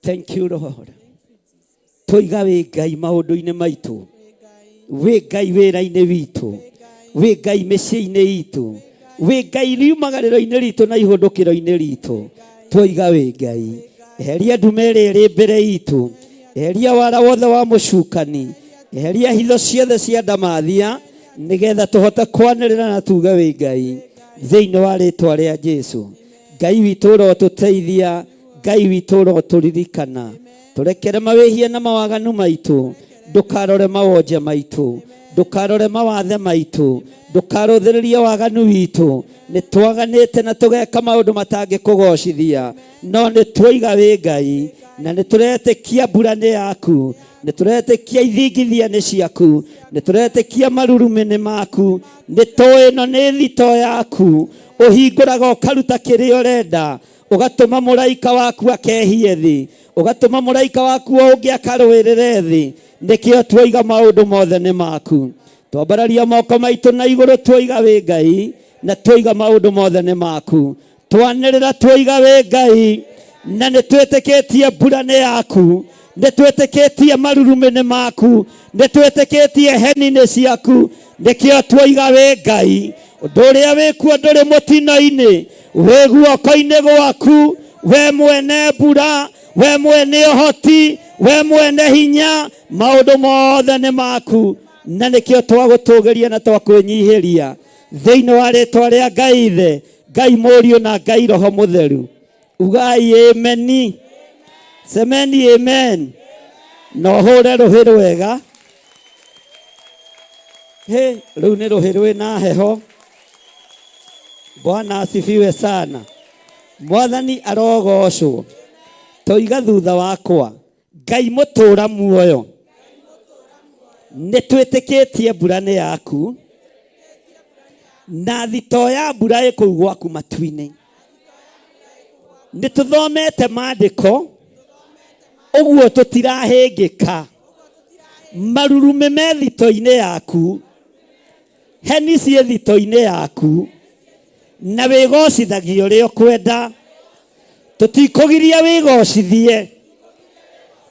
Thank you Lord. Tũiga wĩ Ngai maũndũ-inĩ maitũ, wĩ Ngai wĩra-inĩ witũ, wĩ Ngai mĩciĩ-inĩ itũ, wĩ Ngai riumagarĩro-inĩ ritũ na ihũndũkĩro-inĩ ritũ. Twoiga wĩ Ngai. Eheria nduma ĩrĩa ĩrĩ mbere itũ, eheria wara wothe wa mũcukani, eheria hitho ciothe cia ndamathia, nĩgetha tũhote kwanĩrĩra na tuge wĩ Ngai thĩinĩ wa rĩtwa rĩa Jesu. Ngai witũ ũrotũteithia. Ngai witũ ũrotũririkana, tũrekere mawĩhia na mawaganu maitũ, ndũkarore mawonje maitũ, ndũkarore mawathe maitũ, ndũkarũthĩrĩrie waganu witũ. Nĩ twaganĩte na tũgeka maũndũ matangĩkũgocithia, no nĩ tuoiga wĩ Ngai, na nĩ tũretĩkia mbura nĩ yaku, nĩ tũretĩkia ithingithia nĩ ciaku, nĩ tũretĩkia marurumĩ nĩ maku, nĩ tũĩ ĩno nĩ thito yaku, ũhingũraga ũkaruta kĩrĩa ũrenda. Ũgatũma mũraika waku akehie thĩ, ũgatũma mũraika waku o ũngĩ akarũĩrĩre thĩ. Nĩkĩo tuoiga maũndũ mothe nĩ maku. Twambararia moko maitũ na igũrũ tuoiga wĩ Ngai, na tuoiga maũndũ mothe nĩ maku. Twanĩrĩra tuoiga wĩ Ngai, na nĩ twĩtĩkĩtie mbura nĩ yaku, nĩ twĩtĩkĩtie marurumĩ nĩ maku, nĩ twĩtĩkĩtie heni nĩ ciaku. Nĩkĩo tuoiga wĩ Ngai. Ũndũ ũrĩa wĩkuo ndũrĩ mũtino-inĩ, wĩ guoko-inĩ gwaku, we mwene mbura, we mwene ũhoti, we mwene hinya, maũndũ mothe nĩ maku. Na nĩkĩo twagũtũgĩria na twakwĩnyihĩria thĩinĩ wa rĩtwa rĩa Ngai Ithe, Ngai Mũriũ na Ngai Roho Mũtheru. Ugai ameni. Semeni amen. Na ũhũre rũhĩ rwega. Hĩ, rũu nĩ rũhĩ rwĩna heho. Bwana asifiwe sana. Mwathani arogocwo. Toiga thutha wakwa, Ngai mũtũra muoyo, nĩ twĩtĩkĩtie mbura nĩ yaku, na thito ya mbura ĩ kũu gwaku matu-inĩ. Nĩ tũthomete maandĩko, ũguo tũtirahĩngĩka. Marurumĩ me thito-inĩ yaku, heni ciĩ thito-inĩ yaku, na wĩgocithagia ũrĩa ũkwenda. Tũtikũgiria wĩgocithie,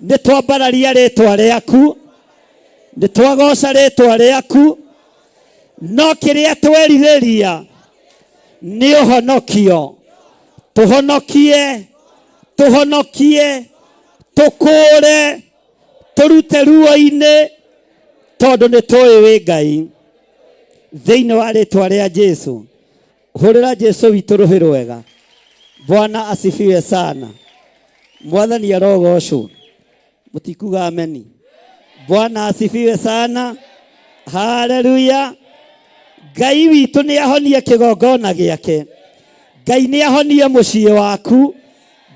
nĩ twambararia rĩtwa rĩaku, nĩ twagoca rĩtwa rĩaku, no kĩrĩa twerirĩria nĩ ũhonokio. Tũhonokie, tũhonokie, tũkũũre, tũrute ruo-inĩ, tondũ nĩ tũĩ wĩ Ngai. Thĩinĩ wa rĩtwa rĩa Jesu. Hũrĩra Jesu witũ rũhĩ rwega. Bwana asifiwe sana. Mwathani arogocwo. Mũtikuga ameni. Bwana asifiwe sana. Haleluya. Ngai witũ nĩ ahonie kĩgongona gĩake. Ngai nĩ ahonie mũciĩ waku.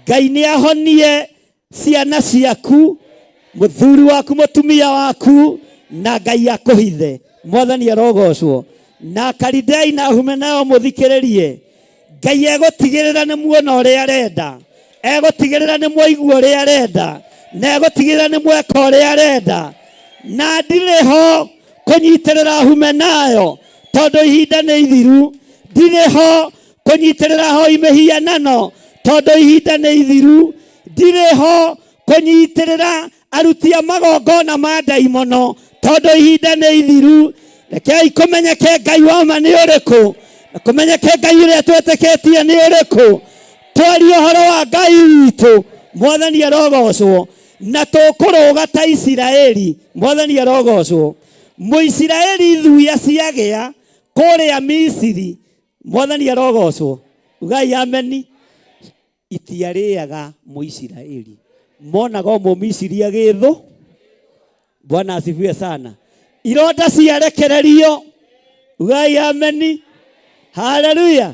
Ngai nĩ ahonie ciana ciaku, mũthuri waku, mũtumia waku, na Ngai akũhithe. Mwathani arogocwo. Na Kalidei na Humenayo mũthikĩrĩrie. Ngai egũtigĩrĩra nĩ muona ũrĩa arenda, egũtigĩrĩra nĩ mwaigua ũrĩa arenda, na egũtigĩrĩra nĩ mweka ũrĩa arenda. Na ndirĩ ho kũnyitĩrĩra Humenayo tondũ ihinda nĩ ithiru. Ndirĩ ho kũnyitĩrĩra hoi mĩhianano tondũ ihinda nĩ ithiru. Ndirĩ ho kũnyitĩrĩra aruti a magongona ma ndaimono tondũ ihinda nĩ ithiru. Rekei kũmenyeke Ngai wa ma nĩ ũrĩkũ, na kũmenyeke Ngai ũrĩa twetĩkĩtie nĩ ũrĩkũ. Twarie ũhoro wa Ngai witũ, Mwathani arogocwo, na tũkũrũga ta Isiraeli. Mwathani arogocwo. Mũisiraeli thuya ciagĩa kũrĩa Misiri, Mwathani arogocwo. Ugai ameni. Itiarĩaga Mũisiraeli, monaga o Mũmisiri agĩthũ. Bwana asifiwe sana. Ironda ciarekererio. Ugai ameni. Haleluya.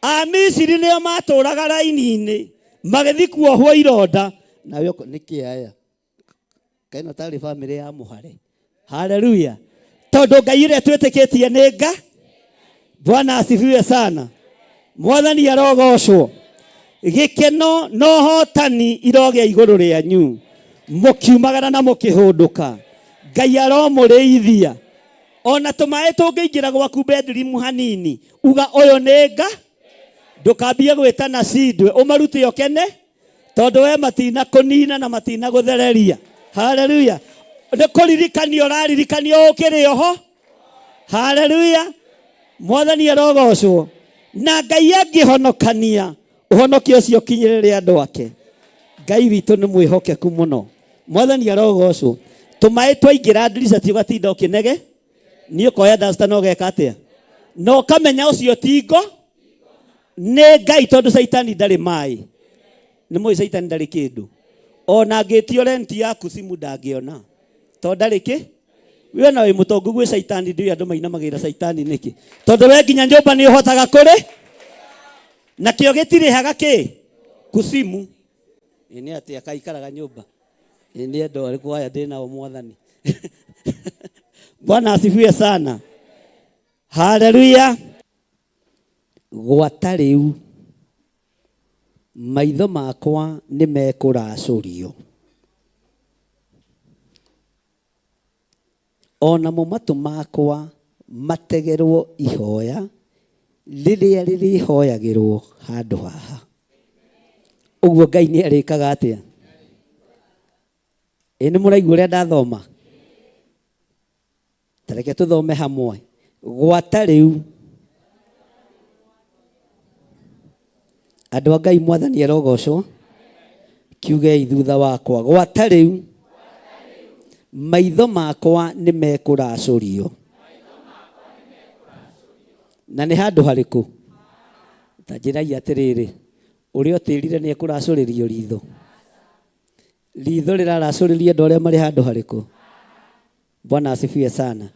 Amisiri nĩo matũraga raini-inĩ magĩthiĩ kuohwo ironda. Nawe ũko nĩkĩ aya? Kaĩ ĩno tarĩ bamĩrĩ ya mũhare. Haleluya. Tondũ Ngai ũrĩa twĩtĩkĩtie nĩ nga. Bwana asifiwe sana. Mwathani arogocwo. Gĩkeno na ũhotani irogĩa igũrũ rĩanyu mũkiumagara na mũkĩhũndũka. Ngai aromũrĩithia. Ona tũmaĩ tũngĩingĩra gwaku bedroom hanini, uga ũyũ nĩ nga. Ndũkambie gwĩtana cindwe, ũmarute ũkene. Tondũ we matina kũnina na matina gũthereria. Haleluya. Nĩ kũririkanio ũraririkanio ũkĩrĩ oho. Haleluya. Mwathani arogocwo. Na Ngai angĩhonokania, ũhonokio ũcio ũkinyĩrĩre andũ ake. Ngai witũ nĩ mwĩhokeku mũno. Mwathani arogocwo. Tũmaĩ twaingĩra ndirica ti ũgatinda ũkĩnege. Niĩ ũkoya duster na ũgeka atĩa? Na ũkamenya ũcio ti ngo nĩ Ngai tondũ caitani ndarĩ maĩ. Nĩ mũĩ caitani ndarĩ kĩndũ. Ona angĩtio rent yaku simu ndangĩona. Tondũ ndarĩ kĩ? We ona wĩ mũtongu gwĩ caitani ndiũĩ andũ mainamagĩrĩra caitani nĩkĩ. Tondũ we nginya nyũmba nĩ ũhotaga kũrĩ. Nakĩo gĩtirĩhaga kĩ? Kusimu. Ĩ nĩ atĩa kaikaraga nyũmba? Ĩ nĩ andũ arĩkũ aya ndĩ nao mwathani? Bwana asifiwe sana. Haleluya. Gwata rĩu maitho makwa nĩ mekũracũrio, o namo matũ makwa mategerwo ihoya rĩrĩa rĩrĩhoyagĩrwo handũ haha. Ũguo Ngai nĩ arĩkaga atĩa? Ĩ nĩ mũraigua ũrĩa ndathoma? Ta reke tũthome hamwe. Gwata rĩu andũ a Ngai mwathani arogocwo. Kiugei thutha wakwa, gwata rĩu maitho makwa nĩ mekũracũrio. Na nĩ handũ harĩkũ? Ta njĩrai atĩrĩrĩ, ũrĩa ũtĩrire nĩ ekũracũrĩrio ritho? Ritho rĩraracũrĩrio andũ arĩa marĩ handũ harĩkũ? Bwana asifiwe sana.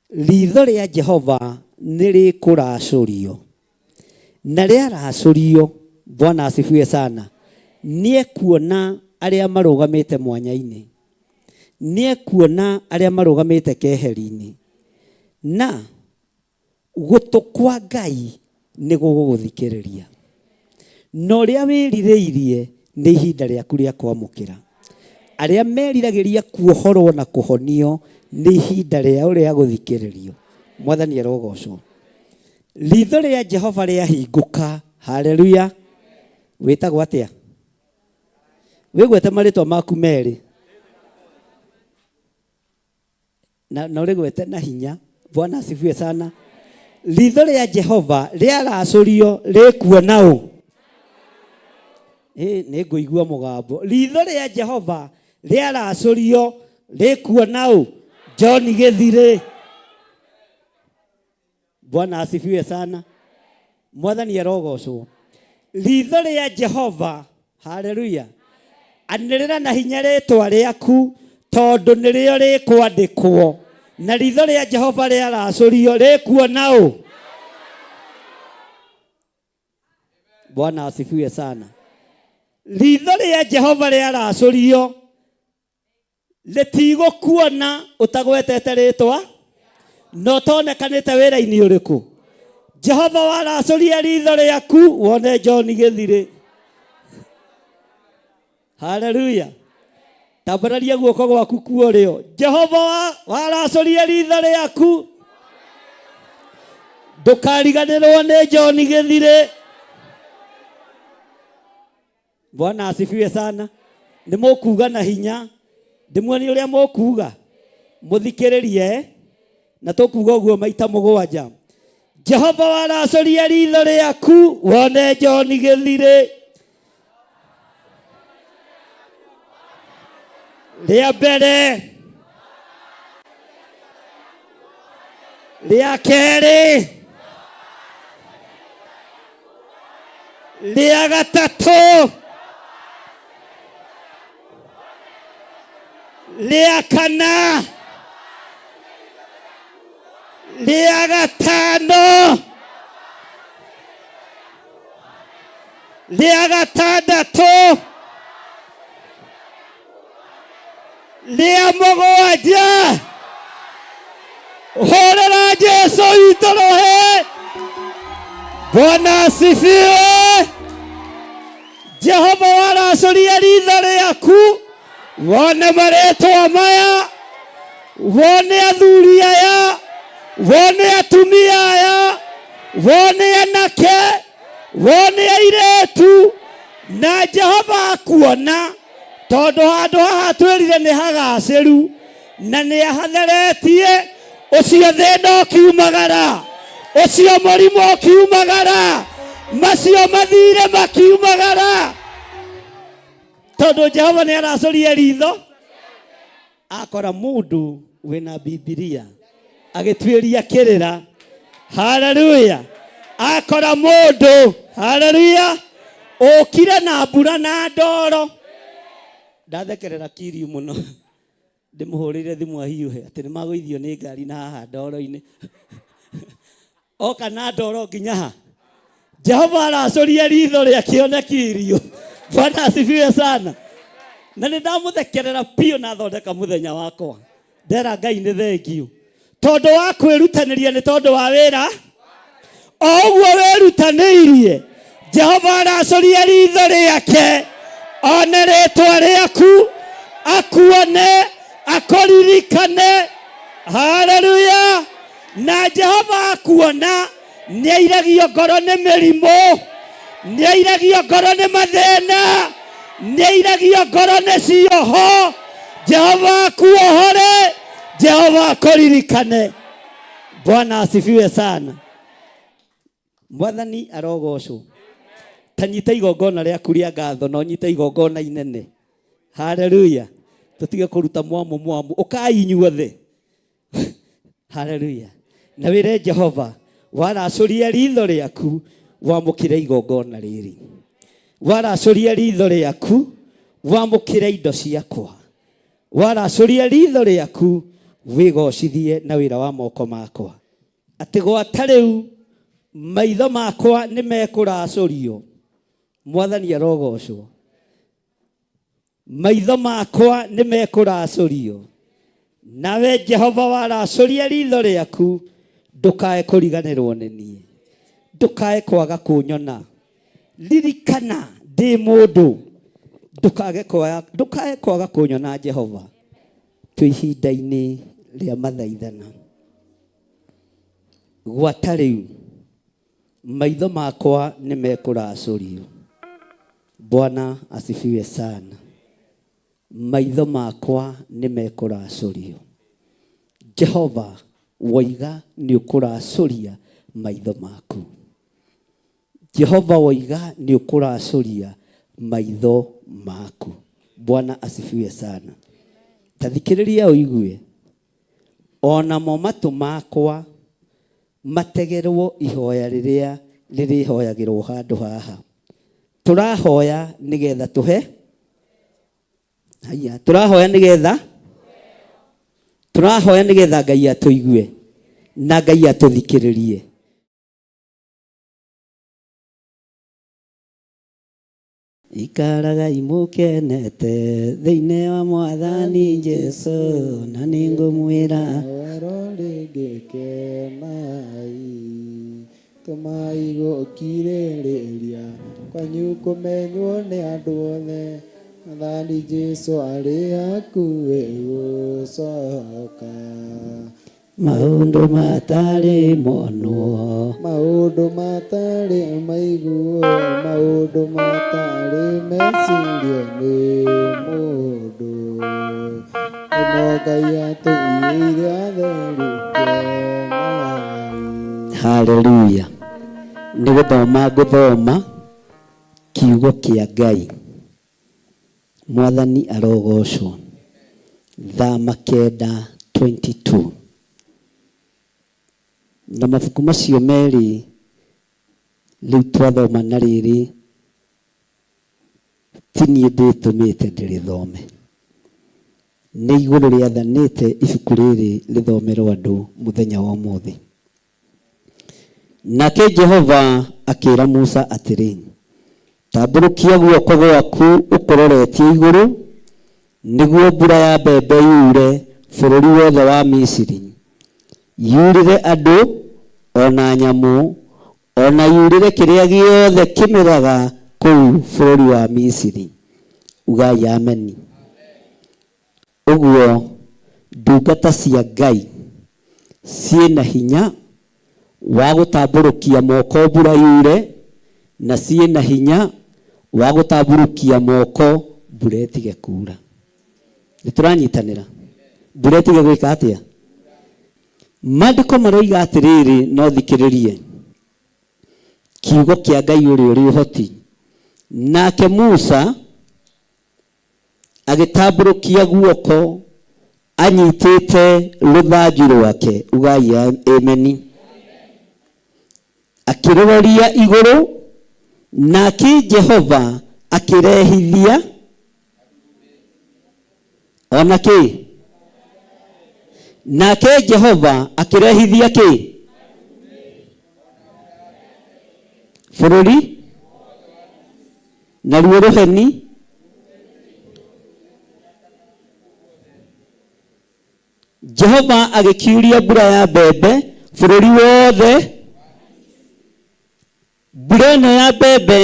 Ritho rĩa Jehova nĩ rĩkũracũrio. Na rĩaracũrio, Bwana asifiwe sana, nĩekuona arĩa marũgamĩte mwanya-inĩ. Nĩekuona arĩa marũgamĩte keheri-inĩ. Na gũtũ kwa Ngai nĩ gũgũgũthikĩrĩria. Na ũrĩa wĩrirĩirie nĩ ihinda rĩaku rĩa kwamũkĩra. Arĩa meriragĩria kuohorwo na kũhonio nĩ ihinda rĩao rĩa gũthikĩrĩrio. Mwathani arogocwo. Ritho rĩa Jehova rĩahingũka, haleluya. Wĩtagwo atĩa? Wĩgwete marĩtwa maku merĩ. Na ũrĩgwete na hinya. Bwana asifiwe sana. Ritho rĩa Jehova rĩaracũrio rĩkuona ũ? Ĩ, nĩ ngũigua mũgambo. Ritho rĩa Jehova rĩaracũrio rĩkuona ũ? John Gĩthirĩ. Bwana asifiwe sana. Mwathani arogocwo. Ritho rĩa Jehova, haleluya. Anĩrĩra na hinya rĩtwa rĩaku tondũ nĩrĩo rĩkwandĩkwo. Na ritho rĩa Jehova rĩaracũrio rĩkuona ũ? Bwana asifiwe sana. Ritho rĩa Jehova rĩaracũrio rĩtigũkuona ũtagwetete rĩtwa na ũtonekanĩte wĩra-inĩ ũrĩkũ. Jehova waracũria ritho rĩaku wone John Gĩthirĩ. Haleluya. Tambararia guoko gwaku kuorĩo. Jehova waracũria ritho rĩaku ndũkariganĩrwo nĩ John Gĩthirĩ. Bwana asifiwe sana. Nĩ mũkuga na hinya. Ndĩmuonie ũrĩa mũkuga. Mũthikĩrĩrie na tũkuga ũguo maita mũgwanja. Jehova waracũria ritho rĩaku wone John Gĩthirĩ. Rĩa mbere, rĩa kerĩ, rĩa gatatũ, rĩa kana, rĩa gatano, rĩa gatandatũ, rĩa mũgwanja. Hũrĩra Jesu witũ rũhĩ. Bwana asifiwe. Jehova waracũria ritho rĩaku wone marĩtwa maya, wone athuri aya, wone atumia aya, wone anake, wone airĩtu, Na Jehova akuona tondũ handũ haha twĩrire nĩ hagacĩru na nĩ ahatheretie, ũcio thĩna ũkiumagara, ũcio mũrimũ ũkiumagara, macio mathire makiumagara, tondũ Jehova nĩ aracũria ritho akora mundu wina Bibilia agituiria kirira. Haleluya! Akora mundu, haleluya, ukire na mbura na ndoro. Ndathekerera Kiriu muno, ndimuhurire thimu ahiuhe ati ni magũithio nĩ ngari na haha ndoro-inĩ. Oka na ndoro nginya ha. Jehova aracũria ritho rĩake one Kiriu. Bwana asifiwe sana. Na nĩ ndamũthekerera biũ na thondeka mũthenya wakwa. Ndera Ngai nĩ thengiũ tondũ wa kwĩrutanĩria, nĩ tondũ wa wĩra o ũguo wĩrutanĩirie. Jehova aracũria ritho rĩake one rĩtwa rĩaku, akuone, akũririkane. Haleluya! Na Jehova akuona nĩ airagio ngoro nĩ mĩrimũ, nĩ airagio ngoro nĩ mathĩna, nĩ airagio ngoro nĩ cioho. Jehova akuohore, Jehova akũririkane. Bwana asifiwe sana. Mwathani arogocwo. Ta nyita igongona rĩaku rĩa ngatho na ũnyite igongona inene. Haleluya! Tũtige kũruta mwamu mwamu, ũkai inyuothe. Haleluya! Na wĩre Jehova waracũria ritho rĩaku wamũkĩre igongona rĩrĩ, waracũria ritho rĩaku wamũkĩre indo ciakwa, waracũria ritho rĩaku wĩgocithie na wĩra wa moko makwa, atĩ gwata rĩu maitho makwa nĩ mekũracũrio. Mwathani arogocwo. Maitho makwa nĩ mekũracũrio. Nawe Jehova waracũria ritho rĩaku, ndũkae kũriganĩrwo nĩ niĩ, ndũkae kwaga kũnyona. Ririkana ndĩ mũndũ, ndũkae kwaga kũnyona. Jehova, twĩ ihinda-inĩ rĩa mathaithana. Gwata rĩu maitho makwa nĩ mekũracũrio. Bwana asifiwe sana. Maitho makwa nĩ mekũracũrio. Jehova woiga nĩ ũkũracũria maitho maku. Jehova woiga nĩ ũkũracũria maitho maku. Bwana asifiwe sana. Ta thikĩrĩria ũigue, onamo matũ makwa mategerwo ihoya rĩrĩa rĩrĩhoyagĩrwo handũ haha. Tũrahoya nĩgetha tũhe haya, tũrahoya nĩgetha, tũrahoya nĩgetha Ngai atũigue na Ngai atũthikĩrĩrie. Ikaragai mũkenete thĩinĩ wa Mwathani Jesu, na nĩngũmwĩra ũhoro rĩngĩ, kenai. Tũmai gũkirĩrĩria kwanyu kũmenywo nĩ andũ othe. Mwathani Jesu arĩ hakuhĩ gũcoka. Maũndũ matarĩ monwo, maũndũ matarĩ maiguo, maũndũ matarĩ mecirio nĩ mũndũ, nĩmo Ngai atũigĩire atheru. Kenai. Haleluya! Nĩ gũthoma ngũthoma kiugo kĩa Ngai. Mwathani arogocwo. Thama 9:22. Na mabuku macio merĩ rĩu twathoma na rĩrĩ ti niĩ ndĩtũmĩte ndĩrĩthome, nĩ igũrũ rĩathanĩte ibuku rĩrĩ rĩthomerwo andũ mũthenya wa ũmũthĩ. Nake Jehova akĩra Musa atĩrĩ, tambũrũkia guoko gwaku ũkũroretie igũrũ, nĩguo mbura ya mbembe yure bũrũri wothe wa Misiri, yurĩre andũ ona nyamũ, ona yurĩre kĩrĩa gĩothe kĩmeraga kũu bũrũri wa Misiri. Ugai ameni. Ũguo ndungata cia Ngai ciĩna hinya wa gũtambũrũkia moko mbura yure, na ciĩna hinya Wa gũtambũrũkia moko mbura ĩtige kuura. Nĩ tũranyitanĩra? Mbura ĩtige gwĩka atĩa? Maandĩko maroiga atĩrĩrĩ, no thikĩrĩrie kiugo kĩa Ngai ũrĩa ũrĩ ũhoti. Nake Musa agĩtambũrũkia guoko anyitĩte rũthanju rwake, ugai ameni, akĩrũroria igũrũ, nake Jehova akĩrehithia ona kĩ? Nake Jehova akĩrehithia kĩ? Bũrũri naruo rũheni Jehova agĩkiuria mbura ya mbembe bũrũri wothe. Mbura ĩno ya mbembe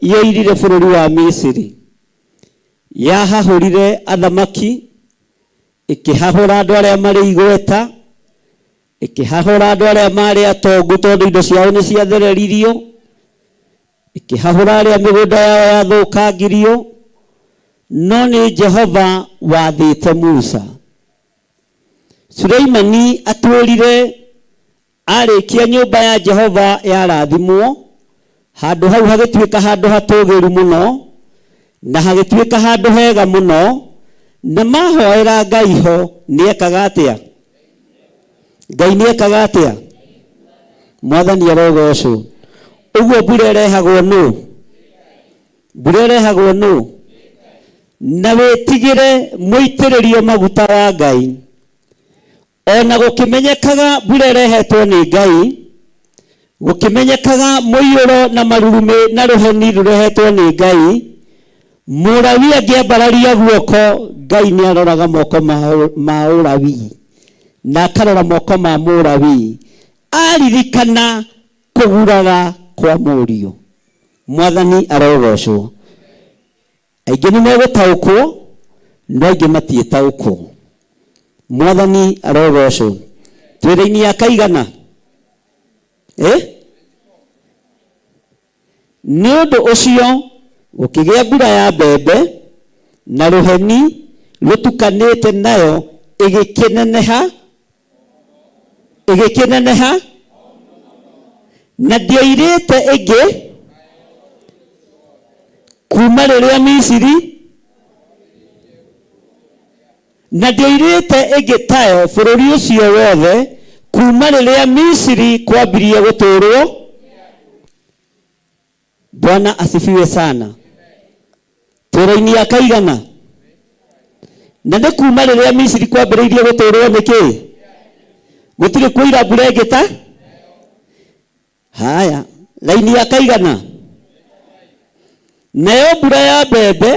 yoirire bũrũri wa Misiri, yahahũrire athamaki, ĩkĩhahũra andũ arĩa marĩ igweta, ĩkĩhahũra andũ arĩa marĩ atongu tondũ indo ciao nĩ ciathereririo, ĩkĩhahũra arĩa mĩgũnda yao yathũkangirio, no nĩ Jehova wathĩte Musa. Suleimani atwĩrire arĩkia nyũmba ya Jehova yarathimwo, handũ hau hagĩtuĩka handũ hatũgĩru mũno, na hagĩtuĩka handũ hega mũno, na mahoera Ngai ho, nĩekaga atĩa? Ngai nĩekaga atĩa? Mwathani arogocwo. Ũguo mbura ĩrehagwo nũ? Mbura ĩrehagwo nũ? Na wĩtigĩre mũitĩrĩrio maguta wa Ngai. Ona gũkĩmenyekaga mbura ĩrehetwo nĩ Ngai, gũkĩmenyekaga mũiyũro na marurumĩ na rũheni rũrehetwo nĩ Ngai, Mũlawi angĩambararia guoko, Ngai nĩ aroraga moko ma Ũlawi na akarora moko ma Mũlawi, aririkana kũgurara kwa mũriũ. Mwathani arogocwo. Aingĩ nĩ megũtaũkwo, no aingĩ matiĩtaũkwo. Mwathani arogocwo. Twĩ raini ya kaigana? Eh? Nĩ ũndũ ũcio gũkĩgĩa mbura ya mbembe na rũheni rũtukanĩte nayo ĩgĩkĩneneha, ĩgĩkĩneneha, na ndĩoirĩte ĩngĩ kuma rĩrĩa Misiri, na ndĩoirĩte ĩngĩ tayo bũrũri ũcio wothe kuma rĩrĩa Misiri kwambirie gũtũũrwo. Bwana asifiwe sana. Twĩraini ya kaigana na nĩ kuma rĩrĩa Misiri kwambĩrĩirie gũtũũrwo nĩ kĩ gũtirĩ kũira mbura ĩngĩ ta haya raini ya kaigana nayo mbura ya mbembe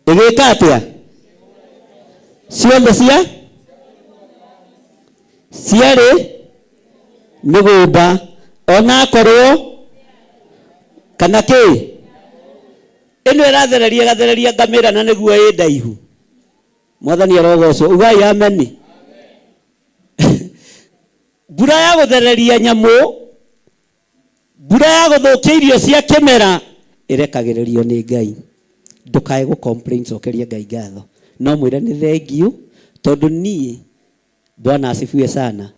ĩgĩka atĩa ciothe cia ciarĩ mĩgũnda onakorwo kana kĩ ĩno ĩrathereria ĩgathereria ngamĩra na nĩguo ĩ ndaihu. Mwathani arogocwo. Ugai ameni. Mbura ya gũthereria nyamũ, mbura ya gũthũkia irio cia kĩmera ĩrekagĩrĩrio nĩ Ngai. Ndũkae gũ complain, cokeria Ngai ngatho. No mwĩre nĩ thengiũ tondũ niĩ, Bwana asifiwe sana.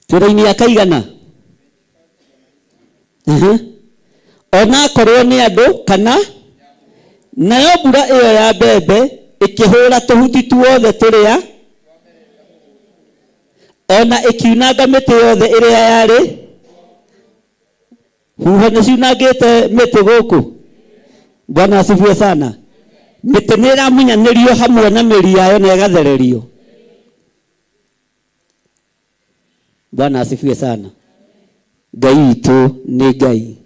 Twĩra-inĩ ya kaigana? Onakorwo nĩ andũ kana nayo mbura ĩyo ya mbembe ĩkĩhũra tũhuti tuothe tũrĩa ona ĩkiunanga mĩtĩ yothe ĩrĩa yarĩ huho. Nĩ ciunangĩte mĩtĩ gũkũ. Bwana asifiwe sana. Mĩtĩ nĩ ĩramunyanĩrio hamwe na mĩri yayo na ĩgathererio. Bwana asifiwe sana. Ngai witũ nĩ Ngai.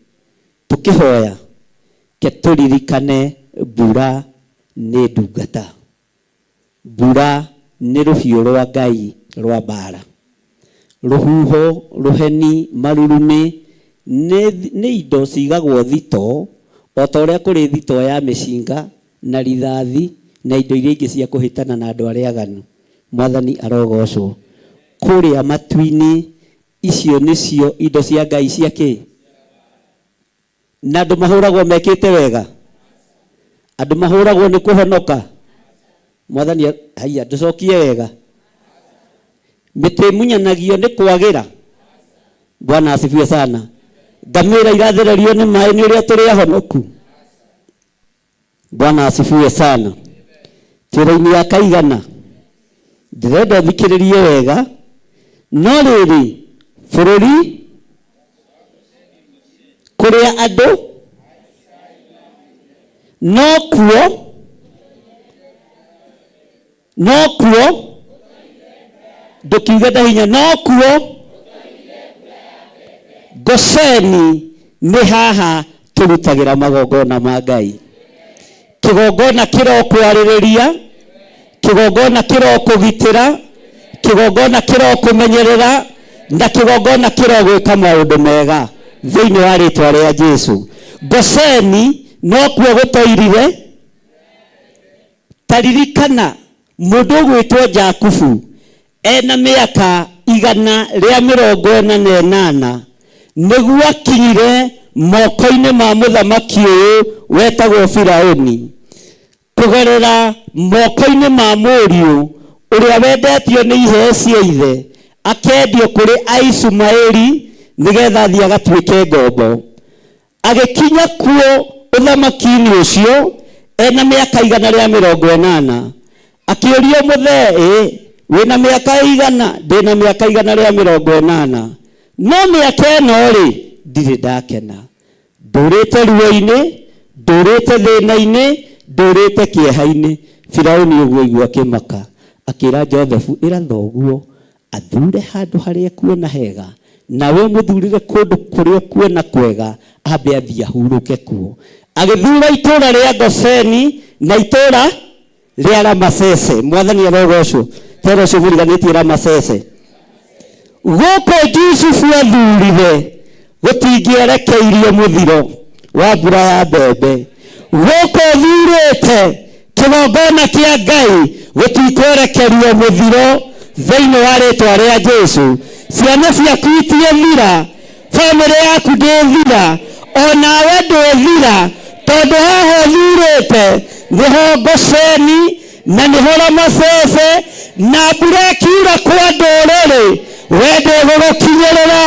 Tũkĩhoya ke tũririkane mbura nĩ ndungata. Mbura nĩ rũhiũ rwa Ngai rwa mbara. Rũhuho, rũheni, marurumĩ nĩ indo cigagwo thitoo o ta ũrĩa kũrĩ thitoo ya mĩcinga na rithathi na indo iria ingĩ cia kũhĩtana na andũ arĩa aganu. Mwathani arogocwo. Kũrĩa matu-inĩ icio nĩcio indo cia Ngai cia kĩ? Na andũ mahũragwo mekĩte wega, andũ mahũragwo nĩ kũhonoka. Mwathani, haiya, ndũcokie wega. Mĩtĩ ĩmunyanagio nĩ kwagĩra. Bwana asifiwe sana. Ngamĩra irathererio nĩ maĩ nĩ ũrĩa tũrĩ ahonoku. Bwana asifiwe sana. Twĩra-inĩ ya kaigana, ndĩrenda ũthikĩrĩrie wega. No rĩrĩ, bũrũri kũrĩa andũ no kuo, no kuo, ndũkiuge ndahinya, no kuo Gosheni nĩ haha tũrutagĩra magongona ma Ngai. Kĩgongona kĩrokwarĩrĩria, kĩgongona kĩrokũgitĩra, kĩgongona kĩrokũmenyerera, na kĩgongona kĩrogwĩka maũndũ mega thĩinĩ wa rĩtwa rĩa Jesu. Gosheni nokuo gũtoirire. Ta ririkana mũndũ ũgwĩtwo Jakubu ena mĩaka 148 nĩguo akinyire moko-inĩ ma mũthamaki ũyũ wetagwo Firaũni, kũgerera moko-inĩ ma mũriũ ũrĩa wendetio nĩ iheo cia ithe, akendio kũrĩ Aishumaeli nĩgetha athiĩ agatuĩke ngombo. Agĩkinya kuo ũthamaki-inĩ ũcio ena mĩaka 180. Akĩũrio mũthee, ĩ wĩna mĩaka ĩigana? Ndĩna mĩaka 180. No mĩaka ĩno rĩ, ndirĩ ndakena. Ndũrĩte ruo-inĩ, ndũrĩte thĩna-inĩ, ndũrĩte kĩeha-inĩ. Firaũni ũguo aigua akĩmaka, akĩra Josefu, ĩra thoguo athure handũ harĩa ekuona hega, nawe ũmũthurĩre kũndũ kũrĩa ũkuona kwega, ambe athiĩ ahurũke kuo. Agĩthura itũũra rĩa Gosheni na itũũra rĩa Ramasese. Mwathani arogocwo. Tera ũcio mũriganĩtie Ramasese. Gũkũ Jusufu athurire gũtingĩerekeirio mũthiro wa mbura ya mbembe. Gũkũ thurĩte kĩgongona kĩa Ngai gũtikwerekerio mũthiro thĩinĩ wa rĩtwa rĩa Jesu. Ciana ciaku itiĩthira, bamĩrĩ yaku ndĩthira, onawe ndwĩthira, tondũ haha ũthurĩte nĩho Gosheni na nĩho Ramasese, na mbura ĩkiura kwa ndũrĩrĩ we ndĩgũgũkinyĩrĩra.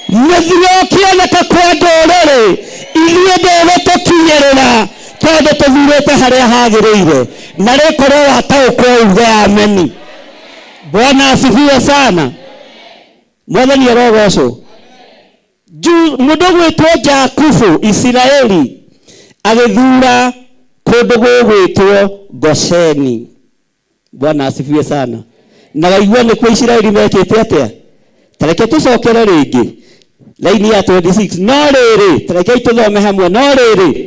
Mũthiro ũkĩoneka kwa ndũrĩrĩ ithuĩ ndĩgũtũkinyĩrĩra, tondũ tũthurĩte harĩa hagĩrĩire. Na rĩkorwo wataũkwo uge ameni. Bwana asifiwe sana. Mwathani arogocwo. Mũndũ ũgwĩtwo Jakubu Isiraeli agĩthura kũndũ gũgwĩtwo Gosheni. Bwana asifiwe sana. Na waigua nĩkuo Isiraeli mekĩte atĩa? Ta reke tũcokere rĩngĩ laini ya 26. No rĩrĩ, ta rekei tũthome hamwe. No rĩrĩ,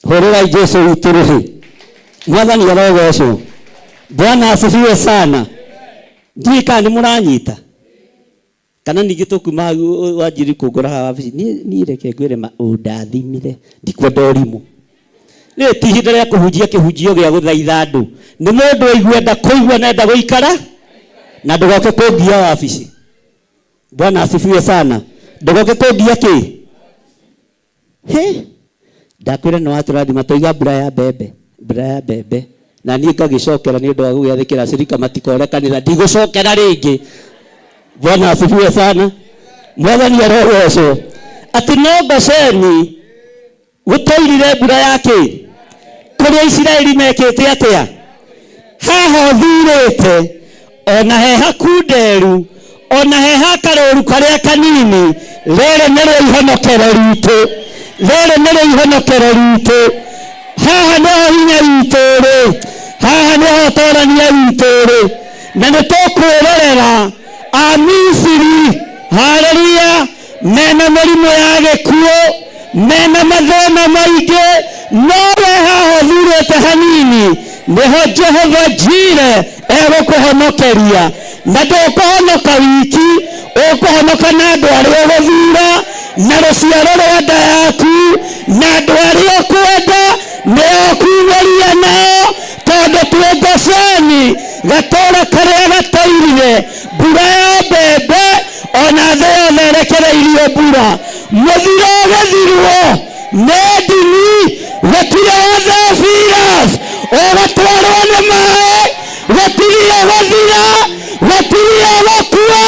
hũrĩrai Jesu witũ rũhĩ. Mwathani arogocwo. Bwana asifiwe sana. Ndiũĩ kana nĩ mũranyita kana ningĩ tũkuma hau wanjiri kũngora haha wabici. Niĩ reke ngwĩre ma ũndathimire, ndikwenda ũrimũ. Rĩrĩ ti ihinda rĩa kũhunjia kĩhunjio gĩa gũthaitha andũ. Nĩ mũndũ aigue enda kũigua na enda gũikara, na ndũgoke kũngia wabici. Bwana asifiwe sana. Ndũgoke kũngia kĩ? He? Ndakwĩra nĩ watũrathima tũiga mbura ya mbembe, mbura ya mbembe. Na niĩ ngagĩcokera nĩ ũndũ wa gũgĩathĩkĩra acirika matikore kanitha, ndigũcokera rĩngĩ. Bwana asifiwe sana. Mwathani arogocwo. Atĩ no Gosheni gũtoirire mbura ya kĩ? Kũrĩa Isiraeli mekĩte atĩa? Haha ũthurĩte, ona he hakunderu, ona he hakarũru karĩa kanini, rĩrĩ nĩrĩo ihonokero ritũ, rĩrĩ nĩrĩo ihonokero ritũ. Haha nĩho hinya witũ ũrĩ, haha nĩho ũtorania witũ ũrĩ, na nĩ tũkwĩrorera Amisiri, haleluya, mena mĩrimũ ya gĩkuũ, mena mathĩna maingĩ, no we haha ũthurĩte hanini nĩho Jehova Jire egũkũhonokeria. Na ndũkũhonoka wiki, ũkũhonoka na andũ arĩa ũgũthura, na rũciaro rwa nda yaku, na andũ arĩa ũkwenda nĩo ũkumĩria nao, tondũ twĩ Gosheni. Gatũra karĩa gatairire mbura ya mbembe ona thĩ yothe ĩrekereirio mbura. Mũthiro ũgĩthirwo nĩ ndini, gũtirĩ wa Theophilus ũgatwarwo nĩ maĩ, gũtirĩ ũgũthira, gũtirĩ ũgũkua,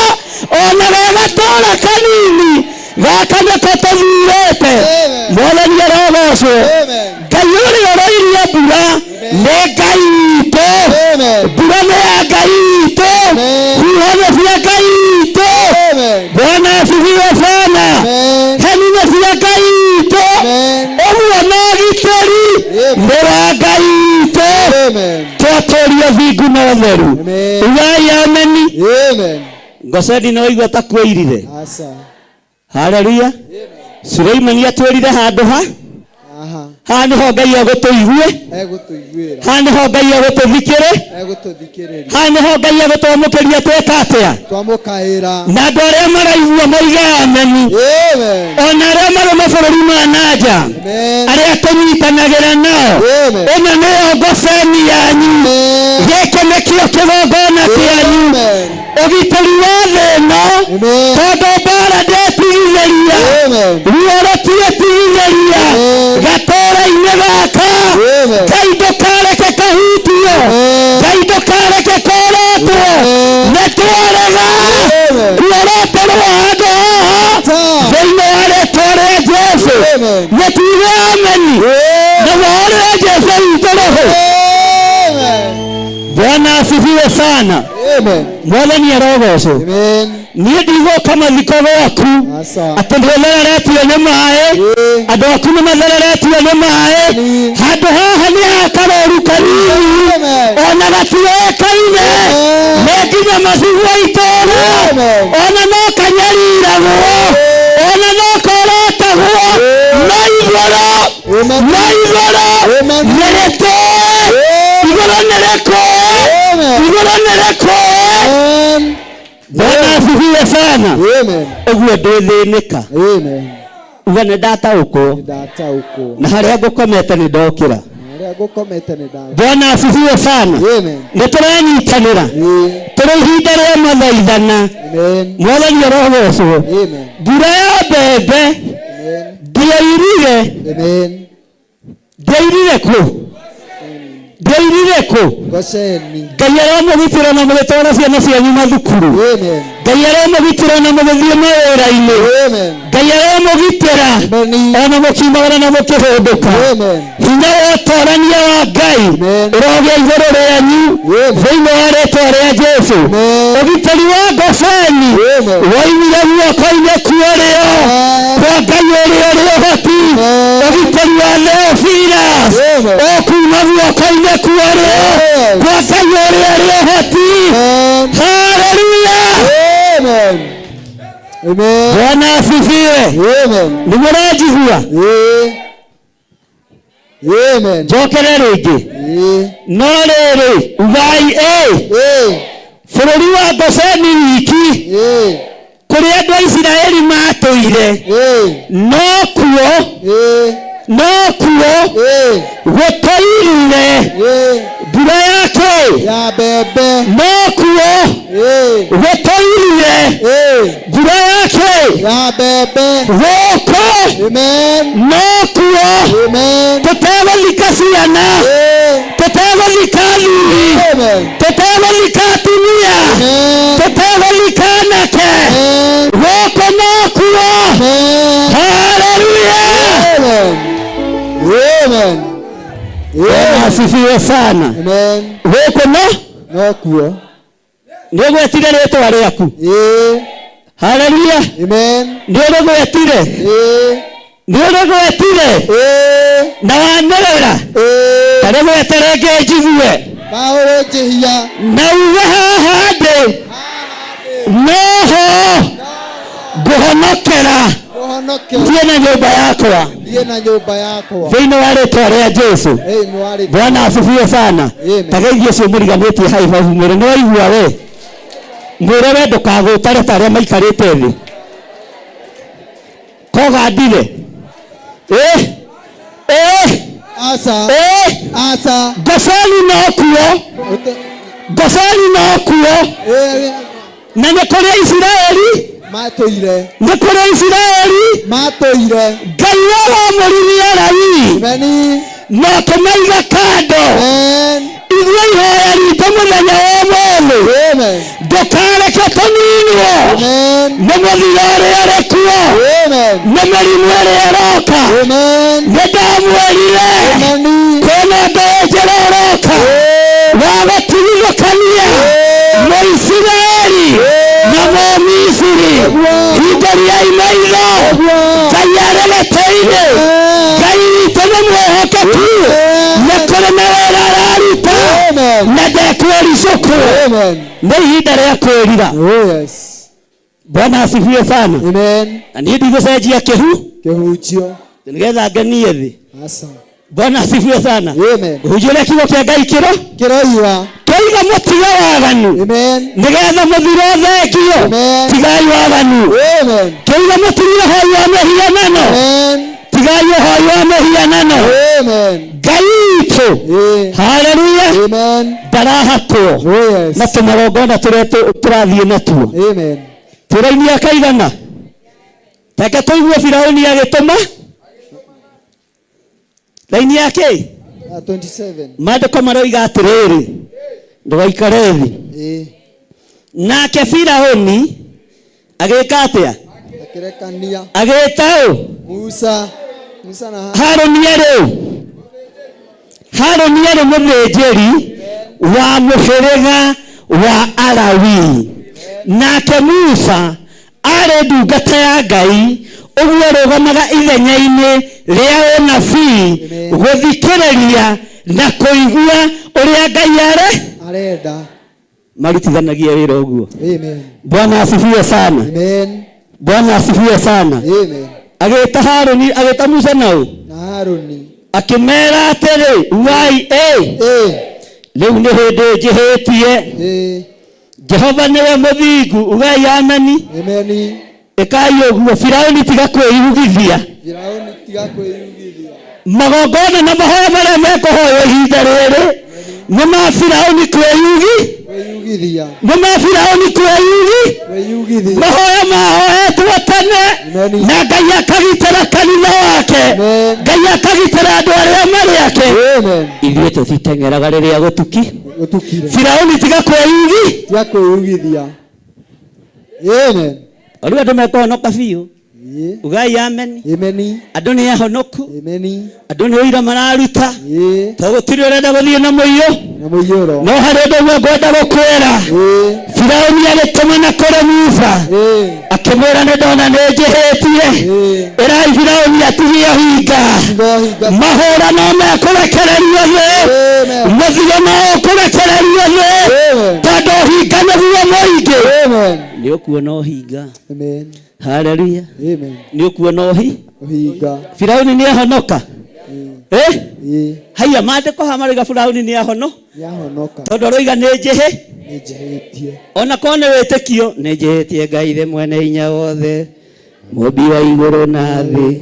ona ge gatũra kanini gaka nĩko tũthurĩte. Amen. Mwathani arogocwo. Amen. Ngai ũrĩa ũroirie mbura nĩ Ngai witũ. Amen. Mbura nĩ ya Ngai witũ. Amen. Huho nĩ cia Ngai witũ. Amen. Bwana asifiwe sana. Amen. Heni nĩ cia Ngai witũ. Amen. Ũguo na ũgitĩri Amen. nĩ wa Ngai witũ. Amen. Twatũria thingu na ũtheru. Amen. Ugai ameni. Amen. Ngoceni no igua ta kwĩirire. Asa. Haleluya. Suleimani atwĩrire handũ ha Aha. haha nĩho Ngai egũtũigue, Egũtũiguĩra. haha nĩho Ngai egũtũthikĩrĩ, Egũtũthikĩrĩria. haha nĩho Ngai egũtwamũkĩria tweka atĩa. Twamũkaĩra. Na andũ arĩa maraigua moige ameni, Amen. ona arĩa marĩ mabũrũri ma na nja, Amen. arĩa tũnyitanagĩra nao, Amen. ĩno nĩyo ngoceni yanyu. Amen. Gĩkĩ nĩkĩo kĩgongona kĩanyu. Amen. Ũgitĩri wa thĩ ĩno, Amen. tondũ mbara ndĩtigithĩria, Amen. ruo rũtiĩtigithĩria Amen. gatũra-inĩ gaka. Amen. Ngai ndũkareke kahutio, Amen. Ngai ndũkareke korotwo. Amen. Nĩ twarega Amen. kuoroterwo handũ haha Ta. thĩinĩ wa rĩtwa rĩa Jesũ. Amen. Nĩ tuge ameni na wohorere Jesũ witũ roho. Amen. Bwana asifiwe sana. Amen. Mwathani arogocwo. Amen. Niĩ ndigũka mathiko gwaku Asa. atĩ ndĩthereretio nĩ maĩ, Ĩĩ. andũ aku nĩ mathereretio nĩ maĩ. Ĩĩ. Handũ haha nĩ hakaroru kanini, Amen. ona gatiũĩkaine, Amen. nĩ nginya macigua itũra, Amen. ona no kanyariragwo, ona no korotagwo, no igũrũ, Amen. no igũrũ Amen. nĩ rĩtũĩ, igũrũ nĩ rĩkũĩ, Amen. igũrũ nĩ rĩkũĩ. Amen. Bwana asifiwe sana. Amen. Ũguo ndĩthĩnĩka, Amen. uga nĩ ndataũkwo, Nĩndataũkwo. na harĩa ngũkomete nĩ ndokĩra. Harĩa ngũkomete nĩ nda. Bwana asifiwe sana. Amen. Nĩ tũranyitanĩra, Ĩĩ. tũrĩ ihinda rĩa mathaithana. Amen. Mwathani arogocwo. Amen. Mbura ya mbembe Amen. ndĩairire, Amen. ndĩairire kũ? Ndĩairire kũ? Gosheni. Ngai aramũgitĩra na mũgĩtwara ciana cianyu mathukuru. Amen. Ngai aramũgitĩra na mũgĩthiĩ mawĩra-inĩ. Amen. Ngai aramũgitĩra Amen. ona mũkiumagara na mũkĩhũndũka. Amen. Hinya wa ũtorania wa Ngai Amen. ũrogĩa igũrũ rĩanyu Amen. thĩinĩ wa rĩtwa rĩa Jesũ. Amen. Ũgitĩri wa Gosheni Amen. woimire guoko-inĩ kwa ũrĩo Amen. kwa Ngai ũrĩa ũrĩ ũhoti. Amen. Ũgitĩri wa Theophilus Amen. ũkuuma guoko-inĩ kwa ũrĩo Amen. kwa Ngai ũrĩa ũrĩ ũhoti. Amen. Haleluya! Amen. Amen. Bwana asifiwe. Amen. Nĩ mũranjigua? Ĩĩ. Amen. Njokere rĩngĩ. Ĩĩ. No rĩrĩ, ugai ĩ Ĩĩ. bũrũri wa Gosheni wiki Ĩĩ. kũrĩa andũ a Isiraeli matũire, Ĩĩ. no kuo, Ĩĩ. no kuo Ĩĩ. gũtoirire Ĩĩ. mbura ya kĩ? Ya mbembe. No kuo Ĩĩ. gũtoirire Ĩĩ. mbura ya kĩ? Ya mbembe. Gũkũ Amen. no kuo Amen. tũtegũthika ciana, Ĩĩ. tũtegũthika athuri, Amen. tũtegũthika atumia, Amen. tũtegũthika anake, Amen. gũkũ no kuo. Amen. Haleluya! Amen. Amen. Bwana Amen. asifiwe sana. Amen. Gũkũ no No kuo. nĩ ũgwetire rĩtwa rĩaku. Ĩĩ. Haleluya! Amen. Nĩ ũrĩgwetire, Ĩĩ. nĩ ũrĩgwetire Ĩĩ. na wanĩrĩra. Ĩĩ. Ta rĩgwete rĩngĩ njigue Paũlũ njĩhia. na uge haha ndĩ noho ngũhonokera Ũhonoke thiĩ na nyũmba yakwa thiĩ na nyũmba yakwa. thĩinĩ wa rĩtwa rĩa Jesũ. Thĩinĩ wa rĩtwa. Bwana asifiwe sana. Amen. Ta geithie ũcio mũriganĩtie high five, mwĩre nĩ waigua we, mwĩre we ndũkagũtare ta arĩa maikarĩte thĩ. Kogandire ĩ ĩ Asa. ĩ Asa. Gosheni no kuo Ũte- Gosheni nokuo. Ĩĩ, Na nĩ kũrĩ Isiraeli, matũire. Nĩ kũrĩ Isiraeli. Matũire. Ngai we wamũririe Alawii Amen. na ũkĩmaiga kando. Amen. Ithuĩ ihoya ritũ mũthenya wa ũmũthĩ, Amen. ndũkareke tũninwo Amen. nĩ mũthiro ũrĩa ũrĩ kuo, Amen. nĩ mĩrimũ ĩrĩa ĩroka. Amen. Nĩ ndamwĩrire Amen. kwĩna mbeũ njĩra ĩroka wa gũtigithũkania Mũisiraeli na Mũmisiri. Hingũriai maitho, Ngai arĩ gĩtĩ-inĩ. Ngai witũ nĩ mwĩhokeku, nĩ kũrĩ na wĩra araruta Amen. na ndekwĩricũkwo. Amen. Nĩ ihinda rĩa kwĩrira. Oh yes. Bwana asifiwe sana. Amen. Na niĩ ndigũcenjia kĩhu Kĩhunjio. nĩgetha ngenie thĩ. Asa. Bwana asifiwe sana. Amen. Ũhunjia ũrĩa kiugo kĩa Ngai kĩro Kĩroiga. kĩiga mũtige waganu Amen. nĩgetha mũthiro thengio. Amen. Tigai waganu. Amen. Kĩiga mũtigire ũhoi wa mĩhianano. Amen. Tigai ũhoi wa mĩhianano. Amen. Ngai witũ, Ĩĩ. haleluya, Amen. ndarahakwo Oh yes. na tũmagongona tũrĩa tũrathiĩ natuo. Amen. Tũraini akaigana teke tũigue Firaũni agĩtũma raini yake. 27. Maandĩko maroiga atĩrĩrĩ, ndũgaikare thĩ. Ĩĩ. Nake Firaũni agĩka atĩa? Akĩrekania Agĩta ũ? Musa. Musa na Harũni arĩ ũ? Harũni arĩ mũthĩnjĩri wa mũhĩrĩga wa Alawii, nake Musa arĩ ndungata ya Ngai, ũguo arũgamaga ithenya-inĩ rĩa ũnabii Amen. gũthikĩrĩria na kũigua ũrĩa Ngai arĩ arenda. Marutithanagia wĩra ũguo. Amen. Bwana asifiwe sana. Amen. Bwana asifiwe sana. Amen. Agĩta Harũni, agĩta Musa nau Na Harũni. akĩmera atĩrĩ, ugai ĩ, Ĩĩ. rĩu nĩ hĩndĩ njĩhĩtie. Ĩĩ. Jehova nĩwe mũthingu, ugai ameni. Amen. Ĩkai ũguo. Firaũni tiga kwĩyugithia. Firaũni tiga kwĩyugithia. Magongona na mahoya marĩa mekũhoywo ihinda rĩrĩ nĩ ma Firaũni kwĩyugi, Kwĩyugithia. nĩ ma Firaũni kwĩyugi. Kwĩyugithia. Mahoya mahoetwo tene Amen. na Ngai akagitĩra kanitha wake. Amen. Ngai akagitĩra andũ arĩa marĩ ake. Amen. Ithuĩ tũtiteng'eraga rĩrĩa gũtuki. Gũtukire. Firaũni tiga kwĩyugi. Tiga kwĩyugithia. Amen. Rĩu andũ mekũhonoka biũ. Ĩĩ. Ugai amen. Amen. Andũ nĩ ahonoku. Amen. Andũ nĩ ũira mararuta, Ĩĩ. to gũtirĩ ũrenda gũthiĩ na mũiyũ. Na mũiyũro. No harĩ ũndũ ũmwe ngwenda gũkwĩra. Ĩĩ. Firaũni agĩtũmana kũrĩ Musa, Ĩĩ. akĩmwĩra nĩ ndona nĩ njĩhĩtie. Ĩĩ. Ĩrai Firaũni atigie ũhinga. Tiga ũhinga. Mahũra no mekũrekererio thĩ. Amen. Mũthiro no ũkũrekererio thĩ, Amen. tondũ ũhinga nĩguo mũingĩ. Amen. Nĩ ũkuona ũhinga. Amen. Haleluya. Amen. Nĩ ũkuona ũhi Ũhinga. Firaũni nĩ ahonoka. Eh? Ĩĩ. Haiya, maandĩko haha maroiga Firaũni nĩ ahono, Nĩahonoka. tondũ aroiga nĩ njĩhĩ. Nĩ njĩhĩtie. Ona korwo nĩ wĩtĩkio, nĩ njĩhĩtie Ngai ithe mwene hinya wothe, mũmbi wa igũrũ na thĩ.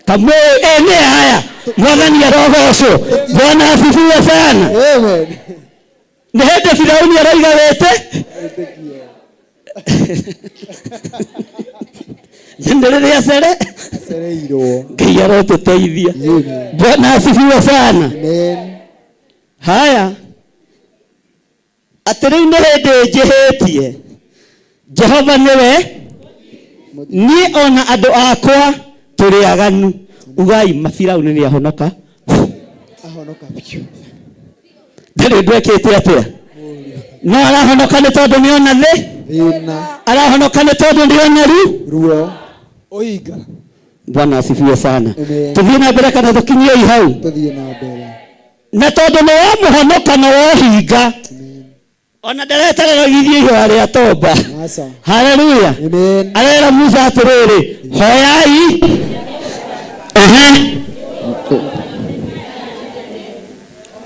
Kamwe ĩ nĩ haya, Mwathani arogocwo. Bwana asifiwe sana. Amen. Nĩ hĩndĩ Firaũni aroiga wĩtĩ Wĩtĩkio. nĩ rĩrĩa cere. Acereirwo. Ngai arotũteithia. Amen. Bwana asifiwe sana. Amen. Haya, atĩ rĩu nĩ hĩndĩ njĩhĩtie, Jehova nĩwe niĩ ona andũ akwa tũrĩ aganu. Ugai mabirauni nĩ ahonoka. Ahonoka biũ. Ndarĩ ũndũ ekĩte atĩa, no arahonoka nĩ tondũ nĩ ona thĩ. Thĩna. Arahonoka nĩ tondũ nĩ ona ru Ruo. Ũhinga. Bwana asifiwe sana. Amen. Tũthiĩ na mbere kana tũkinyie hau? Tũthiĩ na mbere. Na tondũ nĩ wamũhonoka na wohinga, Amen. ona ndareterera githie ihoya rĩa tomba. Aca. Haleluya. Amen. Arera Musa atĩrĩrĩ, hoyai. Ehe.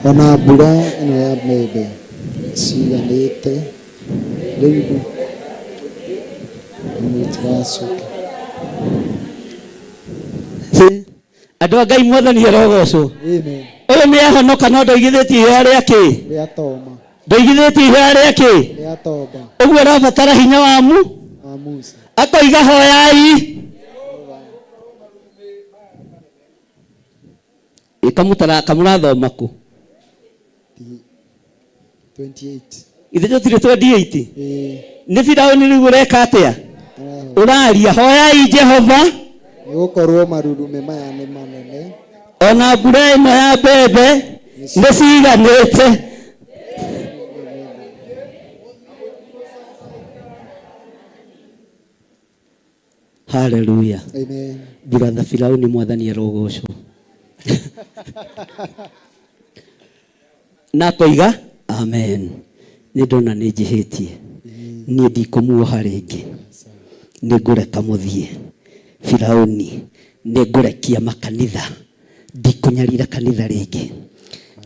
Ona mbura ĩno ya mbembe ciganĩte rĩu mũtiracoka. Andũ a Ngai, Mwathani arogocwo. Amen. Ũyũ nĩ ahonoka no ndoigithĩtie ihoya rĩa kĩ? Rĩa toma. Ndoigithĩtie ihoya rĩa kĩ? Rĩa toba. Ũguo ũrabatara hinya wa mu Wa Musa. Akoiga hoyai ĩkamũtara kamũrathoma kũ? 28. Ithe tũtirĩ 28. Ĩĩ. Nĩ Firaũni rĩu ũreka atĩa? Arahoya. Ũraria hoyai Jehova. Nĩ gũkorwo marurumĩ maya nĩ manene. Ona mbura ĩno ya mbembe nĩ ciganĩte. Haleluya. Amen. Brother Firauni, mwathani arogocwo. Na akoiga amen. Nĩ ndona nĩ njĩhĩtie, niĩ ndikũmuoha rĩngĩ, nĩ ngũreka mũthiĩ. Firauni, nĩ ngũrekia makanitha, ndikũnyarira kanitha rĩngĩ,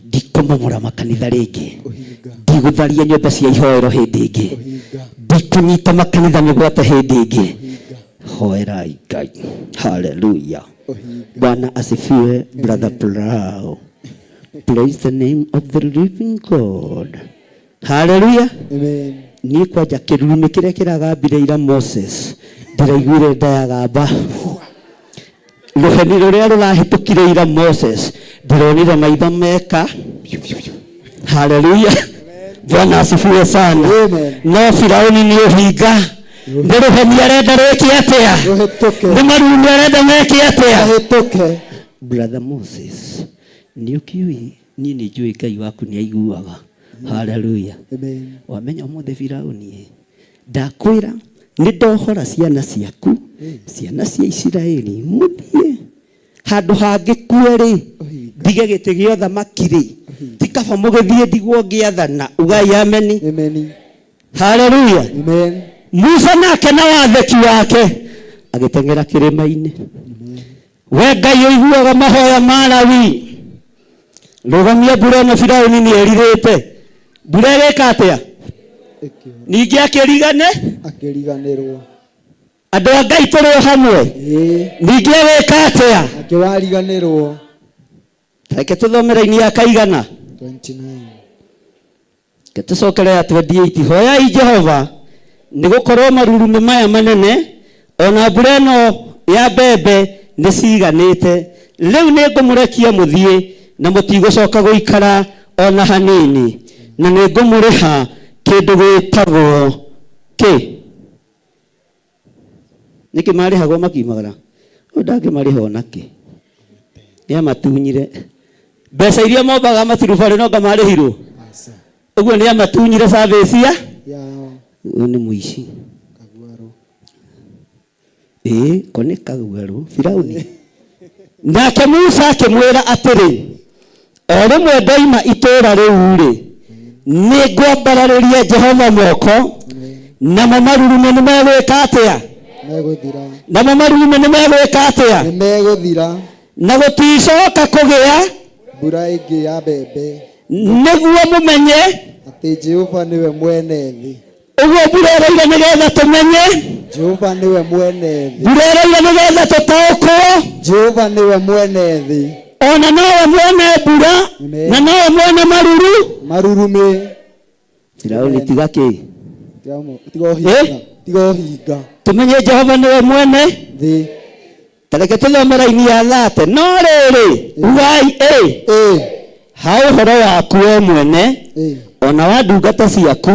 ndikũmomora makanitha rĩngĩ, Ũhinga. ndigũtharia nyũmba cia ihoero hĩndĩ ĩngĩ, Ũhinga. ndikũnyita makanitha mĩgwate hĩndĩ ĩngĩ. Ũhinga. Hoerai Ngai. Haleluya. Ũhinga. Bwana asifiwe. Brother Plow, praise the name of the living God. Haleluya. Amen. Niĩ kwanja kĩrurumĩ kĩrĩa kĩragambire ira Moses ndĩraiguire nda yagamba. Rũheni rũrĩa rũrahĩtũkire ira Moses ndĩronire maitho meka. Haleluya. Bwana asifiwe sana. Amen. No Firauni nĩ ũhinga, nĩ rũheni arenda rwĩke atĩa? Rũhĩtũke. Nĩ marurumĩ arenda meke atĩa? Rũhĩtũke. Brother Moses, nĩ ũkĩũĩ niĩ nĩ njũĩ Ngai waku nĩ aiguaga. Haleluya. Amen. Wamenya ũmũthĩ Firauni ĩ, ndakwĩra nĩ ndohora ciana ciaku, ciana cia Isiraeli, mũthiĩ handũ hangĩkue rĩ, ndige gĩtĩ gĩa ũthamaki rĩ, ti kaba mũgĩthiĩ ndigwo ngĩathana. Ugai ameni. Amen. Haleluya. Amen. Musa nake na watheki wake agĩteng'era kĩrĩma-inĩ. We Ngai ũiguaga mahoya ma Lawi, rũgamia mbura ĩno Firauni nĩ erirĩte. Mbura ĩgĩka atĩa? Ĩkĩũra. Ningĩ akĩrigane. Akĩriganĩrwo. Andũ a Ngai tũrĩ o hamwe. Ĩĩ. Ningĩ agĩka atĩa? Akĩwariganĩrwo. Reke tũthome raini ya kaigana. 29. Reke tũcokere ya 28. Hoyai Jehova nĩ gũkorwo marurumĩ maya manene ona mbura ĩno ya mbembe nĩ ciganĩte. Rĩu nĩ ngũmũrekia mũthiĩ na mũtigũcoka gũikara ona hanini, na nĩ ngũmũrĩha kĩndũ gĩtagwo kĩ? Nĩkĩ marĩhagwo makiumagara? Ũyũ ndangĩmarĩha ona kĩ? Nĩ amatunyire mbeca iria mombaga maturubarĩ, no ngamarĩhirwo. Aca. Ũguo nĩ amatunyire service ya Yao. Ũyũ nĩ mũici. Kaguarũ. Ĩĩ, ko nĩ kaguarũ Firauni. Nake Musa akĩmwĩra atĩrĩ, o rĩmwe ndoima itũũra rĩu rĩ, nĩ ngwambararĩria Jehova moko, namo marurumĩ nĩ megwĩka atĩa? Megũthira. Namo marurumĩ nĩ megwĩka atĩa? Nĩ megũthira. Na gũticoka kũgĩa mbura ĩngĩ ya mbembe, nĩguo mũmenye atĩ Jehova nĩwe mwene thĩ. Ũguo mbura ĩroira nĩgetha tũmenye Jehova nĩwe mwene thĩ. Mbura ĩroira nĩgetha tũtaũkwo Jehova nĩwe mwene thĩ. Ona nowe mwene mbura. Amen. Na nowe mwene maruru. Marurumĩ. Firauni tiga kĩ? Tiga ũhinga. Tiga ũhinga. Tũmenye Jehova nĩwe mwene thĩ. Tareke tũthome raini ya 30. No rĩrĩ, ugai ĩ. Ĩ. Ha ũhoro waku we mwene Ĩ. ona wa ndungata ciaku,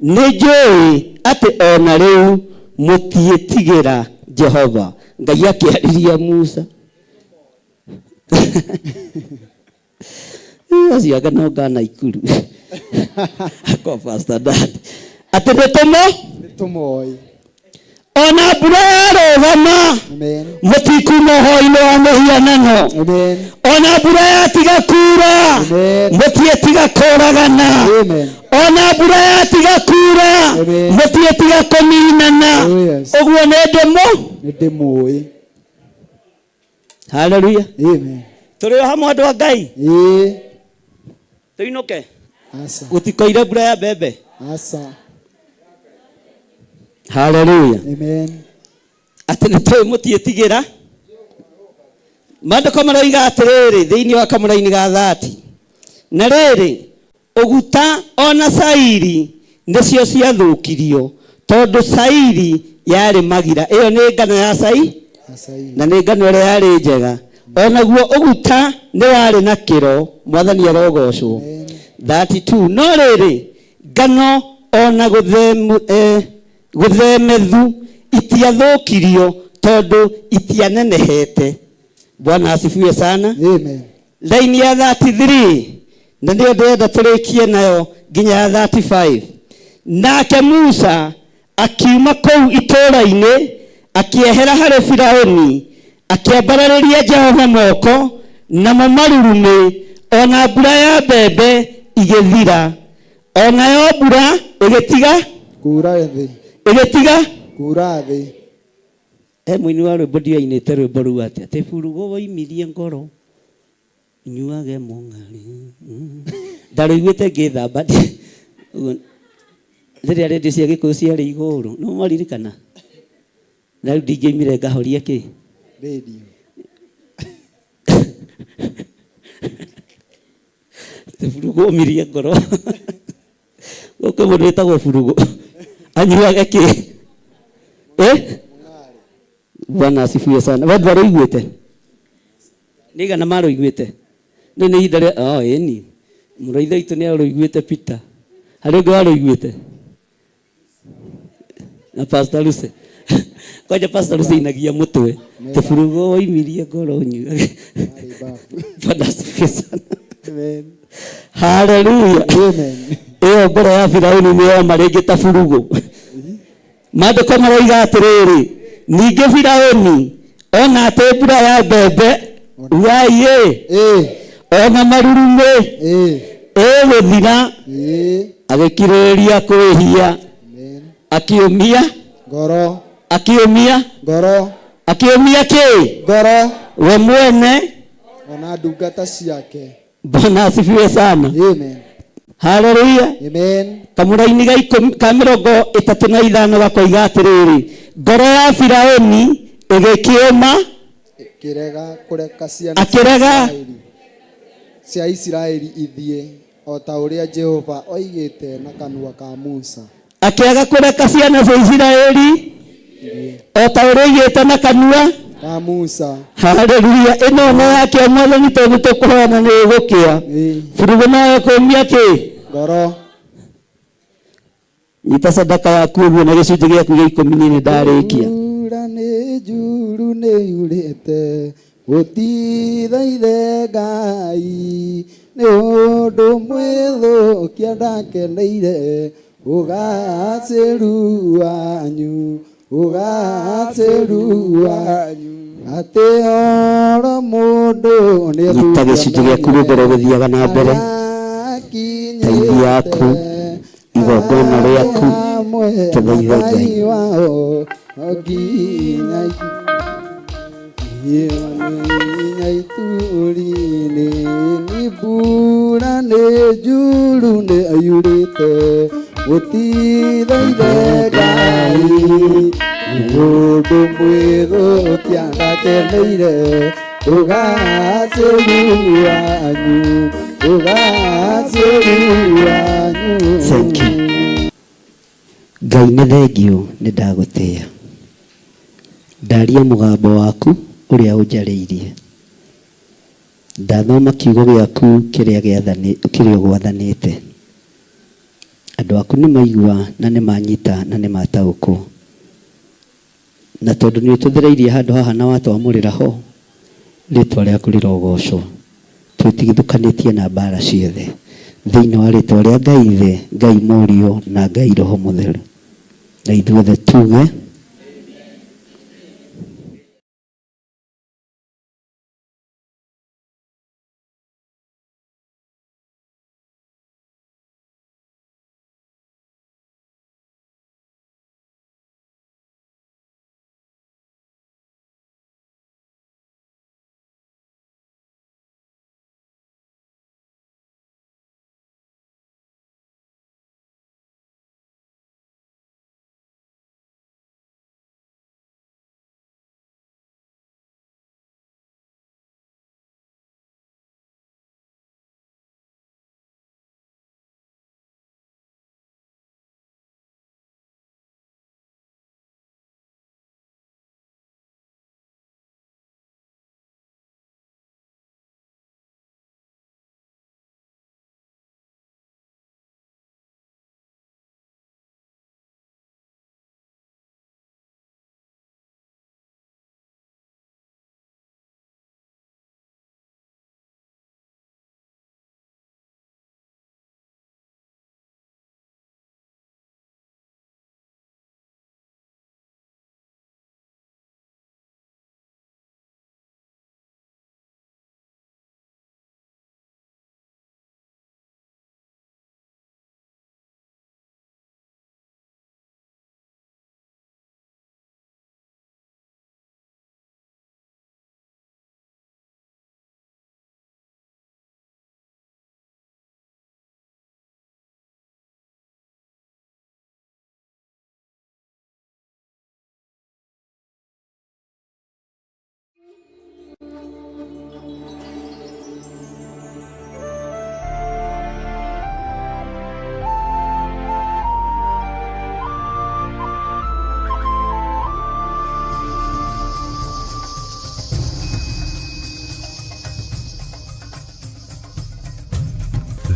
nĩ njũĩ atĩ ona rĩu mũtiĩtigĩra Jehova. Ngai akĩarĩria Musa. Acio anga no ngana ikuru. Kwa Pastor Dad. Atĩ nĩ tũmo? Nĩ tũmoĩ. Ona mbura yarũgama, Amen. mũtikuma ũhoro-inĩ wa mũhianano. Amen. Ona mbura yatiga kura, Amen. mũtiĩtiga kũragana. Amen. Ona mbura yatiga kura, Amen. mũtiĩtiga kũninana. Oh, yes. Ũguo nĩ ndĩmũ? Nĩ ndĩmũĩ. Haleluya. Amen. Tũrĩ o hamwe andũ a Ngai. Ĩĩ. Tũinũke. Aca. Gũtikoire mbura ya mbembe. Aca. Haleluya. Amen. Atĩ nĩ tũĩ mũtiĩtigĩra. Maandĩko maroiga atĩrĩrĩ thĩinĩ wa kamũraini ga 30. Na rĩrĩ, Ũguta ona cairi nĩcio ciathũkirio tondũ cairi yarĩ magira. Ĩyo nĩ ngano ya cai na nĩ ngano ĩrĩa yarĩ njega. Onaguo ũguta nĩ warĩ na kĩro. Mwathani arogocwo. 32 no rĩrĩ ngano ona gũthemethu itiathũkirio tondũ itianenehete. Bwana asifiwe sana. Amen. Laini ya 33 na nĩyo ndĩrenda tũrĩkie nayo nginya ya 35. Nake Musa akiuma kũu itũũra-inĩ akĩehera harĩ Firaũni akĩambararĩria Jehova moko, namo marurumĩ ona mbura ya mbembe igĩthira, onayo mbura ĩgĩtiga Kura thĩ. Ĩgĩtiga Kura thĩ. Mũini wa rwĩmbo ndioinĩte rwĩmbo rũu atĩa atĩ burugo woimirie ngoro nyuage mũng'ari. Ndarũiguĩte ngĩthamba rĩrĩa rĩndio cia Gĩkũyũ ciarĩ igũrũ, no mwaririkana? Na rĩu ndingĩoimire ngahoria kĩ? Radio. Atĩ burugo woimirie ngoro. Gũkũ mũndũ wĩtagwo burugo anyuage kĩ? Eh? Bwana asifiwe sana. We ndwarũiguĩte? Nĩ igana marũiguĩte? Nĩ nĩ ihinda rĩa oh ĩni. Mũrũ wa ithe witũ nĩ arũiguĩte Peter. Harĩ ũngĩ warũiguĩte? Na Pastor Lucy. Kwanja Pastor Lucy ainagia mũtwe. Tũburugo woimirie ngoro nyuage. Bwana asifiwe sana. Amen. Hallelujah. Amen. Ĩyo ngoro ya Firaũni nĩ yoma rĩngĩ ta burugo. Maandĩko maroiga atĩrĩrĩ, ningĩ Firaũni ona atĩ mbura ya mbembe ugai ĩ ona marurumĩ ĩgũthira, agĩkirĩrĩria kwĩhia, akĩũmia ngoro, akĩũmia ngoro, akĩũmia kĩ? Ngoro. We mwene ona ndungata ciake. Bwana asifiwe sana. Amen. Hallelujah. Amen. Kamũraini ga ikũmi ka 35 gakoiga atĩrĩrĩ, ngoro ya Firaũni ĩgĩkĩũma, ĩkĩrega kũreka ciana Akĩrega. Cia Isiraeli ithiĩ o ta ũrĩa Jehova oigĩte na kanua ka Musa. Akĩaga kũreka ciana cia Isiraeli o ta ũrĩa oigĩte na kanua ka Musa. Hallelujah. Ĩno nĩ yake Mwathani tondũ tũkũhoya na nĩ ĩgũkĩa. Burugo nayo kũmia kĩ? Ngoro. Nyita sadaka yaku ũguo na gĩcunjĩ gĩaku gĩa ikũmi niĩ nĩndarĩkia. Mbura nĩ njuru nĩ yurĩte gũtithaithe Ngai nĩ ũndũ mwĩthũkia ndakeneire ũgacĩru wanyu ũgacĩru wanyu atĩ oro mũndũ nĩ Nyita gĩcunjĩ gĩaku rwĩmbo rũgĩthiaga na mbere. Taithi yaku, igongona rĩaku, tũthaithe Ngai. Wao nginya nginya ituri-inĩ nĩ mbura nĩ njuru nĩ yurĩte gũtithaithe Ngai mũndũ mwĩthũkia ndakeneire ũgacĩru wanyu ũgacĩru wanyu. Thank you. Ngai nĩ thengio nĩ ndagũtĩĩa. Ndaria mũgambo waku ũrĩa ũnjarĩirie. Ndathoma kiugo gĩaku kĩrĩa kĩrĩa ũgwathanĩte. Andũ aku nĩ maigua na nĩ manyita na nĩ mataũkwo. Na tondũ nĩ ũtũthereirie handũ haha na watwamũrĩra ho, rĩtwa rĩaku rĩrogocwo. Twĩtigithũkanĩtie na mbara ciothe. Thĩinĩ wa rĩtwa rĩa Ngai Ithe, Ngai Mũriũ na Ngai Roho Mũtheru. Na ithuothe tuge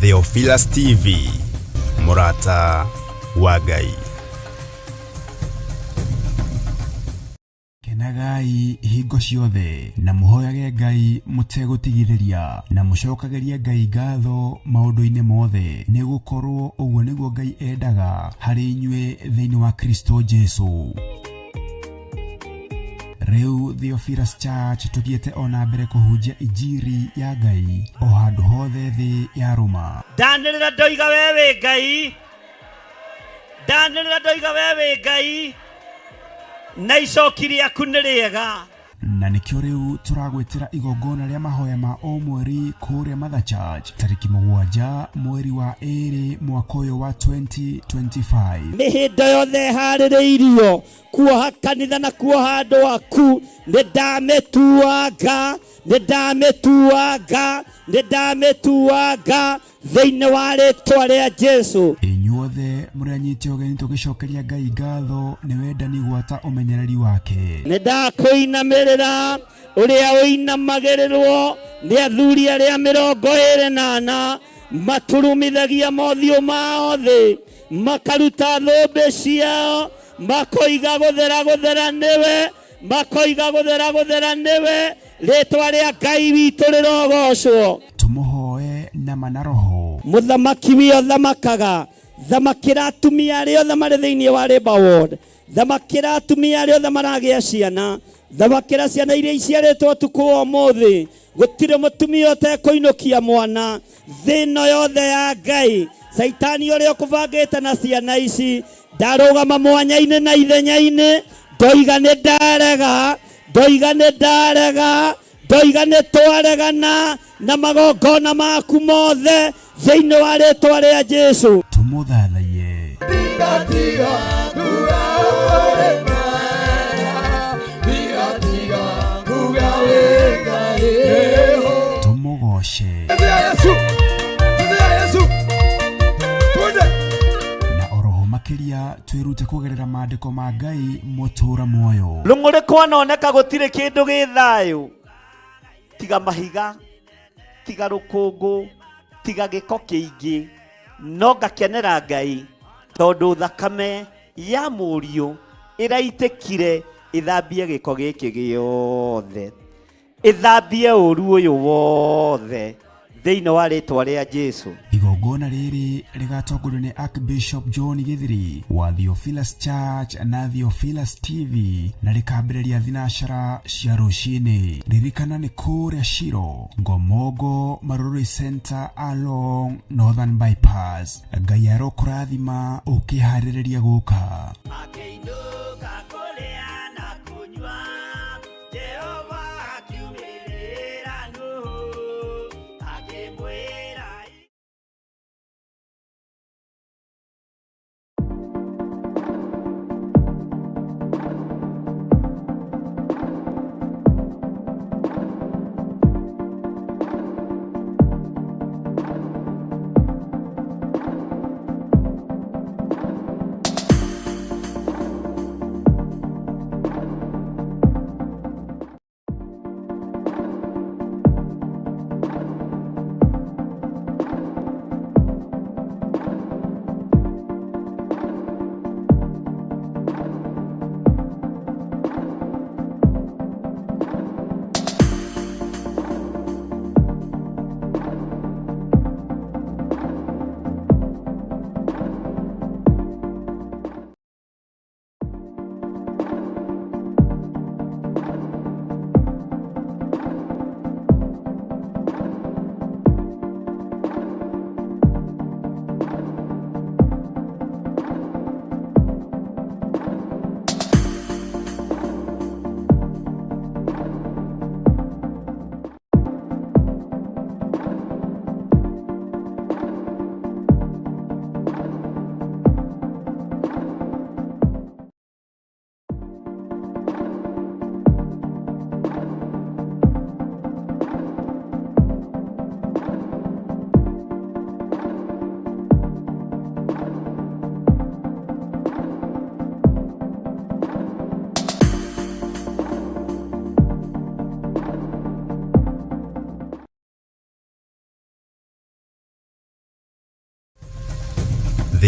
Theophilus TV, mũrata wa Ngai. Kenagai hingo ciothe na mũhoyage Ngai mũtegũtigithĩria na mũcokagĩrie Ngai ngatho maũndũ-inĩ mothe, nĩ gũkorwo ũguo nĩguo Ngai endaga harĩ inyuĩ thĩinĩ wa Kristo Jesu. Rĩu Theophilus Church tũthiĩte o na mbere kũhunjia injiri ya Ngai o handũ hothe thĩ ya rũma. Ndanĩrĩra ndoiga we wĩ Ngai, ndanĩrĩra ndoiga we wĩ Ngai, na icoki rĩaku nĩ rĩega. Na nĩkĩo rĩu tũragwĩtĩra igongona rĩa mahoya ma o mweri kũrĩa Mother Church tarĩki 7 mweri wa 2 mwaka ũyũ wa 2025. Mĩhĩndo yothe ĩharĩrĩirio kuoha kanitha na kuoha andũ aku, nĩ ndamĩtuanga, nĩ ndamĩtuanga, nĩ ndamĩtuanga thĩinĩ wa rĩtwa rĩa Jesu. Inyuothe mũrĩ anyite ũgeni tũgĩcokeria Ngai ngatho nĩ wendani gwata ũmenyereri wake. Nĩ ndakũinamĩrĩra ũrĩa ũinamagĩrĩrwo nĩ athuri arĩa 24 maturumithagia mothiũ mao thĩ, makaruta thũmbĩ ciao, makoiga gũthera gũthera nĩwe, makoiga gũthera gũthera nĩwe, rĩtwa rĩa Ngai witũ rĩrogocwo. Tũmũhoe na ma na roho. Mũthamaki wio thamakaga, thamakĩra atumia arĩa othe marĩ thĩinĩ wa Labour Ward, thamakĩra atumia arĩa othe maragĩa ciana, thamakĩra ciana iria iciarĩtwo ũtukũ wa ũmũthĩ. Gũtirĩ mũtumia ũtekũinũkia mwana thĩ ĩno yothe ya Ngai. Caitani ũrĩa ũkũbangĩte na ciana ici ndarũgama mwanya-inĩ na ithenya-inĩ, ndoiga nĩ ndarega, ndoiga nĩ ndarega, ndoiga nĩ twaregana na magongona maku mothe thĩinĩ wa rĩtwa rĩa Jesu. Tũmũthathaiye. Tũmũgoce. Na oroho makĩria twĩrute kũgerera maandĩko ma Ngai mũtũra muoyo. Rũng'ũrĩ kwanoneka gũtirĩ kĩndũ gĩ thayũ, tiga mahiga, tiga rũkũngũ, tiga gĩko kĩingĩ, no ngakenera Ngai tondũ thakame ya mũriũ ĩraitĩkire ĩthambie gĩko gĩkĩ gĩothe, ĩthambie ũru ũyũ wothe thĩinĩ wa rĩtwa rĩa Jesu. Igongona rĩrĩ rĩgatongorio nĩ Archbishop John Githiri wa Theophilus Church na Theophilus TV na rĩkambĩrĩria thinacara cia rũcinĩ. Ririkana nĩ kũrĩa Shiro, Ngomongo, Marurui Center along Northern Bypass. Ngai arokũrathima ũkĩharĩrĩria gũka. Akĩinũka kũrĩa na kũnyua, Jehova akiumĩrĩra Nuhu, akĩmwĩra.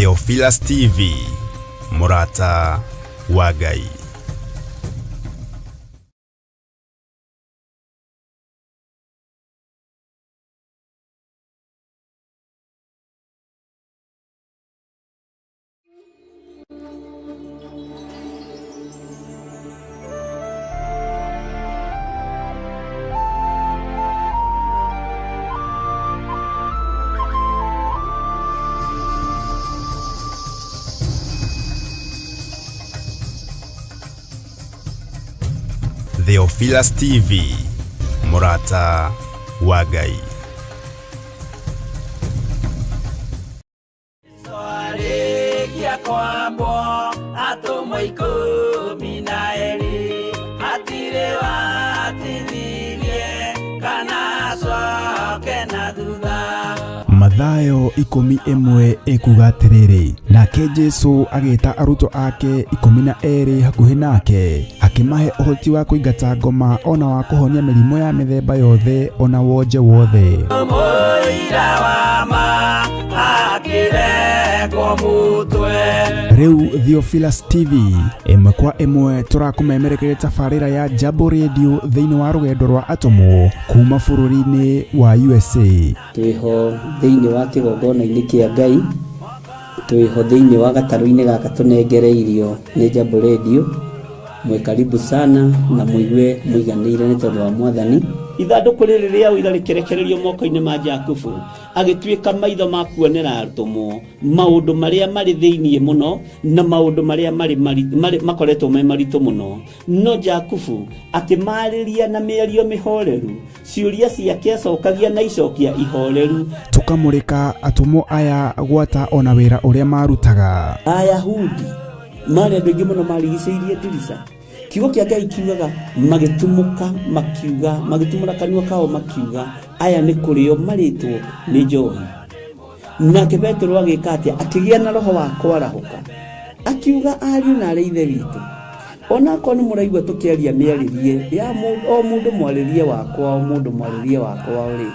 Theophilus TV, mũrata wa Ngai. Theophilus TV, mũrata wa Ngai. Arĩkia kwambwo atũmwo 12 hatirĩ watithirie kana acoke na thutha. Mathayo 11 ĩkuga atĩrĩrĩ, nake Jesu agĩta arutwo ake 12 hakuhĩ nake, akĩmahe ũhoti wa kũingata ngoma ona wa kũhonia mĩrimũ ya mĩthemba yothe ona wonje wothe. Mũira wa ma akĩrengwo mũtwe. Rĩu Theophilus TV ĩmwe kwa ĩmwe tũrakũmemerekeria tabarĩra ya Jambo Radio thĩinĩ wa rũgendo rwa atũmwo kuma bũrũri-inĩ wa USA. Twĩho thĩinĩ wa kĩgongona-inĩ kĩa Ngai, twĩho thĩinĩ wa gatarũ-inĩ gaka tũnengereirio nĩ Jambo Radio. Mwĩ karibu sana na mũigue mũiganĩire nĩ tondũ wa Mwathani. Ithandũkũ rĩrĩ rĩa ũira rĩkĩrekererio moko-inĩ ma Jakubu, agĩtuĩka maitho ma kuonera atũmwo maũndũ marĩa marĩ thĩinĩ mũno na maũndũ marĩa marĩ makoretwo me maritũ mũno. No Jakubu akĩmarĩria na mĩario mĩhoreru, ciũria ciake acokagia na icokia ihoreru. Tũkamũrĩka atũmwo aya gwata ona wĩra ũrĩa marutaga. Ayahudi marĩ andũ aingĩ mũno marigicĩirie ndirica. Kiugo kĩa Ngai kiugaga magĩtumũka makiuga, magĩtumũra kanua kao makiuga, aya nĩ kũrĩo marĩtwo nĩ njohi. Nake Petero agĩka atĩa? Akĩgĩa na roho wa kwarahũka, akiuga ariũ na arĩ ithe witũ, onakorwo nĩ mũraigua tũkĩaria mĩarĩrie ya o mũndũ mwarĩrie wakwa, o mũndũ mwarĩrie wakwa rĩ,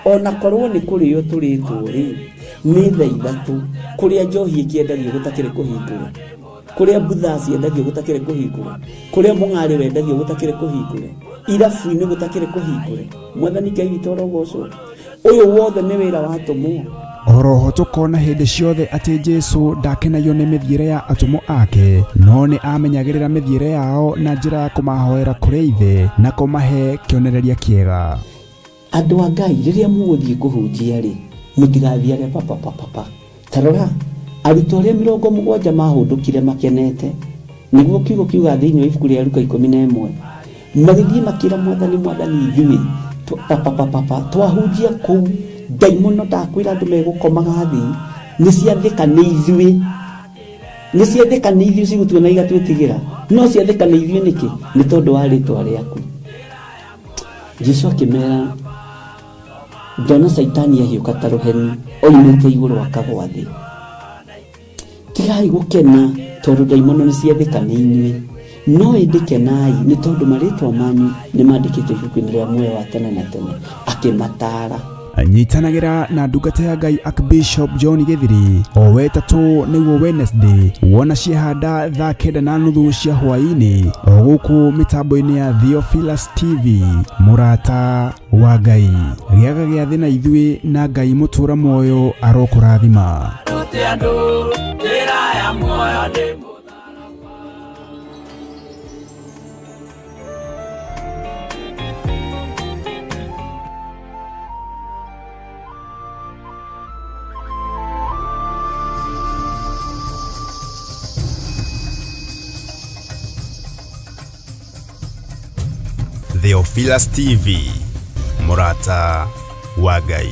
onakorwo nĩ kũrĩo tũrĩtwo rĩ, nĩ thaa ithatũ kũrĩa njohi ĩkĩendagio gũtakĩrĩ kũhingũre, kũrĩa mbutha ciendagio gũtakĩrĩ kũhingũre, kũrĩa mũng'arĩ wendagio gũtakĩrĩ kũhingũre, irabu-inĩ gũtakĩrĩ kũhingũre. Mwathani Ngai witũ arogocwo. Ũyũ wothe nĩ wĩra wa atũmwo. Oroho tũkona hĩndĩ ciothe atĩ Jesu ndakenagio nĩ mĩthiĩre ya atũmwo ake, no nĩ amenyagĩrĩra mĩthiĩre yao na njĩra ya kũmahoera kũrĩ Ithe na kũmahe kĩonereria kĩega. Andũ a Ngai, rĩrĩa mũgũthiĩ kũhunjia rĩ, mũtigathiage papapapapa. Ta rora, arutwo arĩa 70 mahũndũkire makenete, nĩguo kiugo kiuga thĩinĩ wa ibuku rĩa Luka 11, magĩthiĩ makĩra Mwathani, Mwathani ithuĩ papapapapa twahunjia kũu, ndaimono ndakwĩra andũ megũkomaga thĩ, nĩ ciathĩka nĩ ithuĩ, nĩ ciathĩka nĩ ithuĩ cigũtuona igatwĩtigĩra, no ciathĩka nĩ ithuĩ nĩkĩ? Nĩ tondũ wa rĩtwa rĩaku. Jesu akĩmera, ndona Caitani ahiũka ta rũheni oimĩte igũrũ akagwa thĩ. Tigai gũkena tondũ ndaimono nĩ ciathĩka nĩ inyuĩ, no ĩndĩ kenai nĩ tondũ marĩtwa manyu nĩ mandĩkĩtwo ibuku-inĩ rĩa muoyo wa tene na tene. Akĩmataara. Nyitanagĩra na ndungata ya Ngai Archbishop John Gĩthiri o wetatũ nĩguo Wednesday wona ciehanda thaa 9:30 cia hwaĩ-inĩ o gũkũ mĩtambo-inĩ ya Theophilus TV, mũrata wa Ngai. Gĩaga gĩathĩ na ithuĩ na Ngai mũtũra muoyo arokũrathima. Rute andũ njĩra ya muoyo nĩ Theophilus TV, mũrata wa Ngai.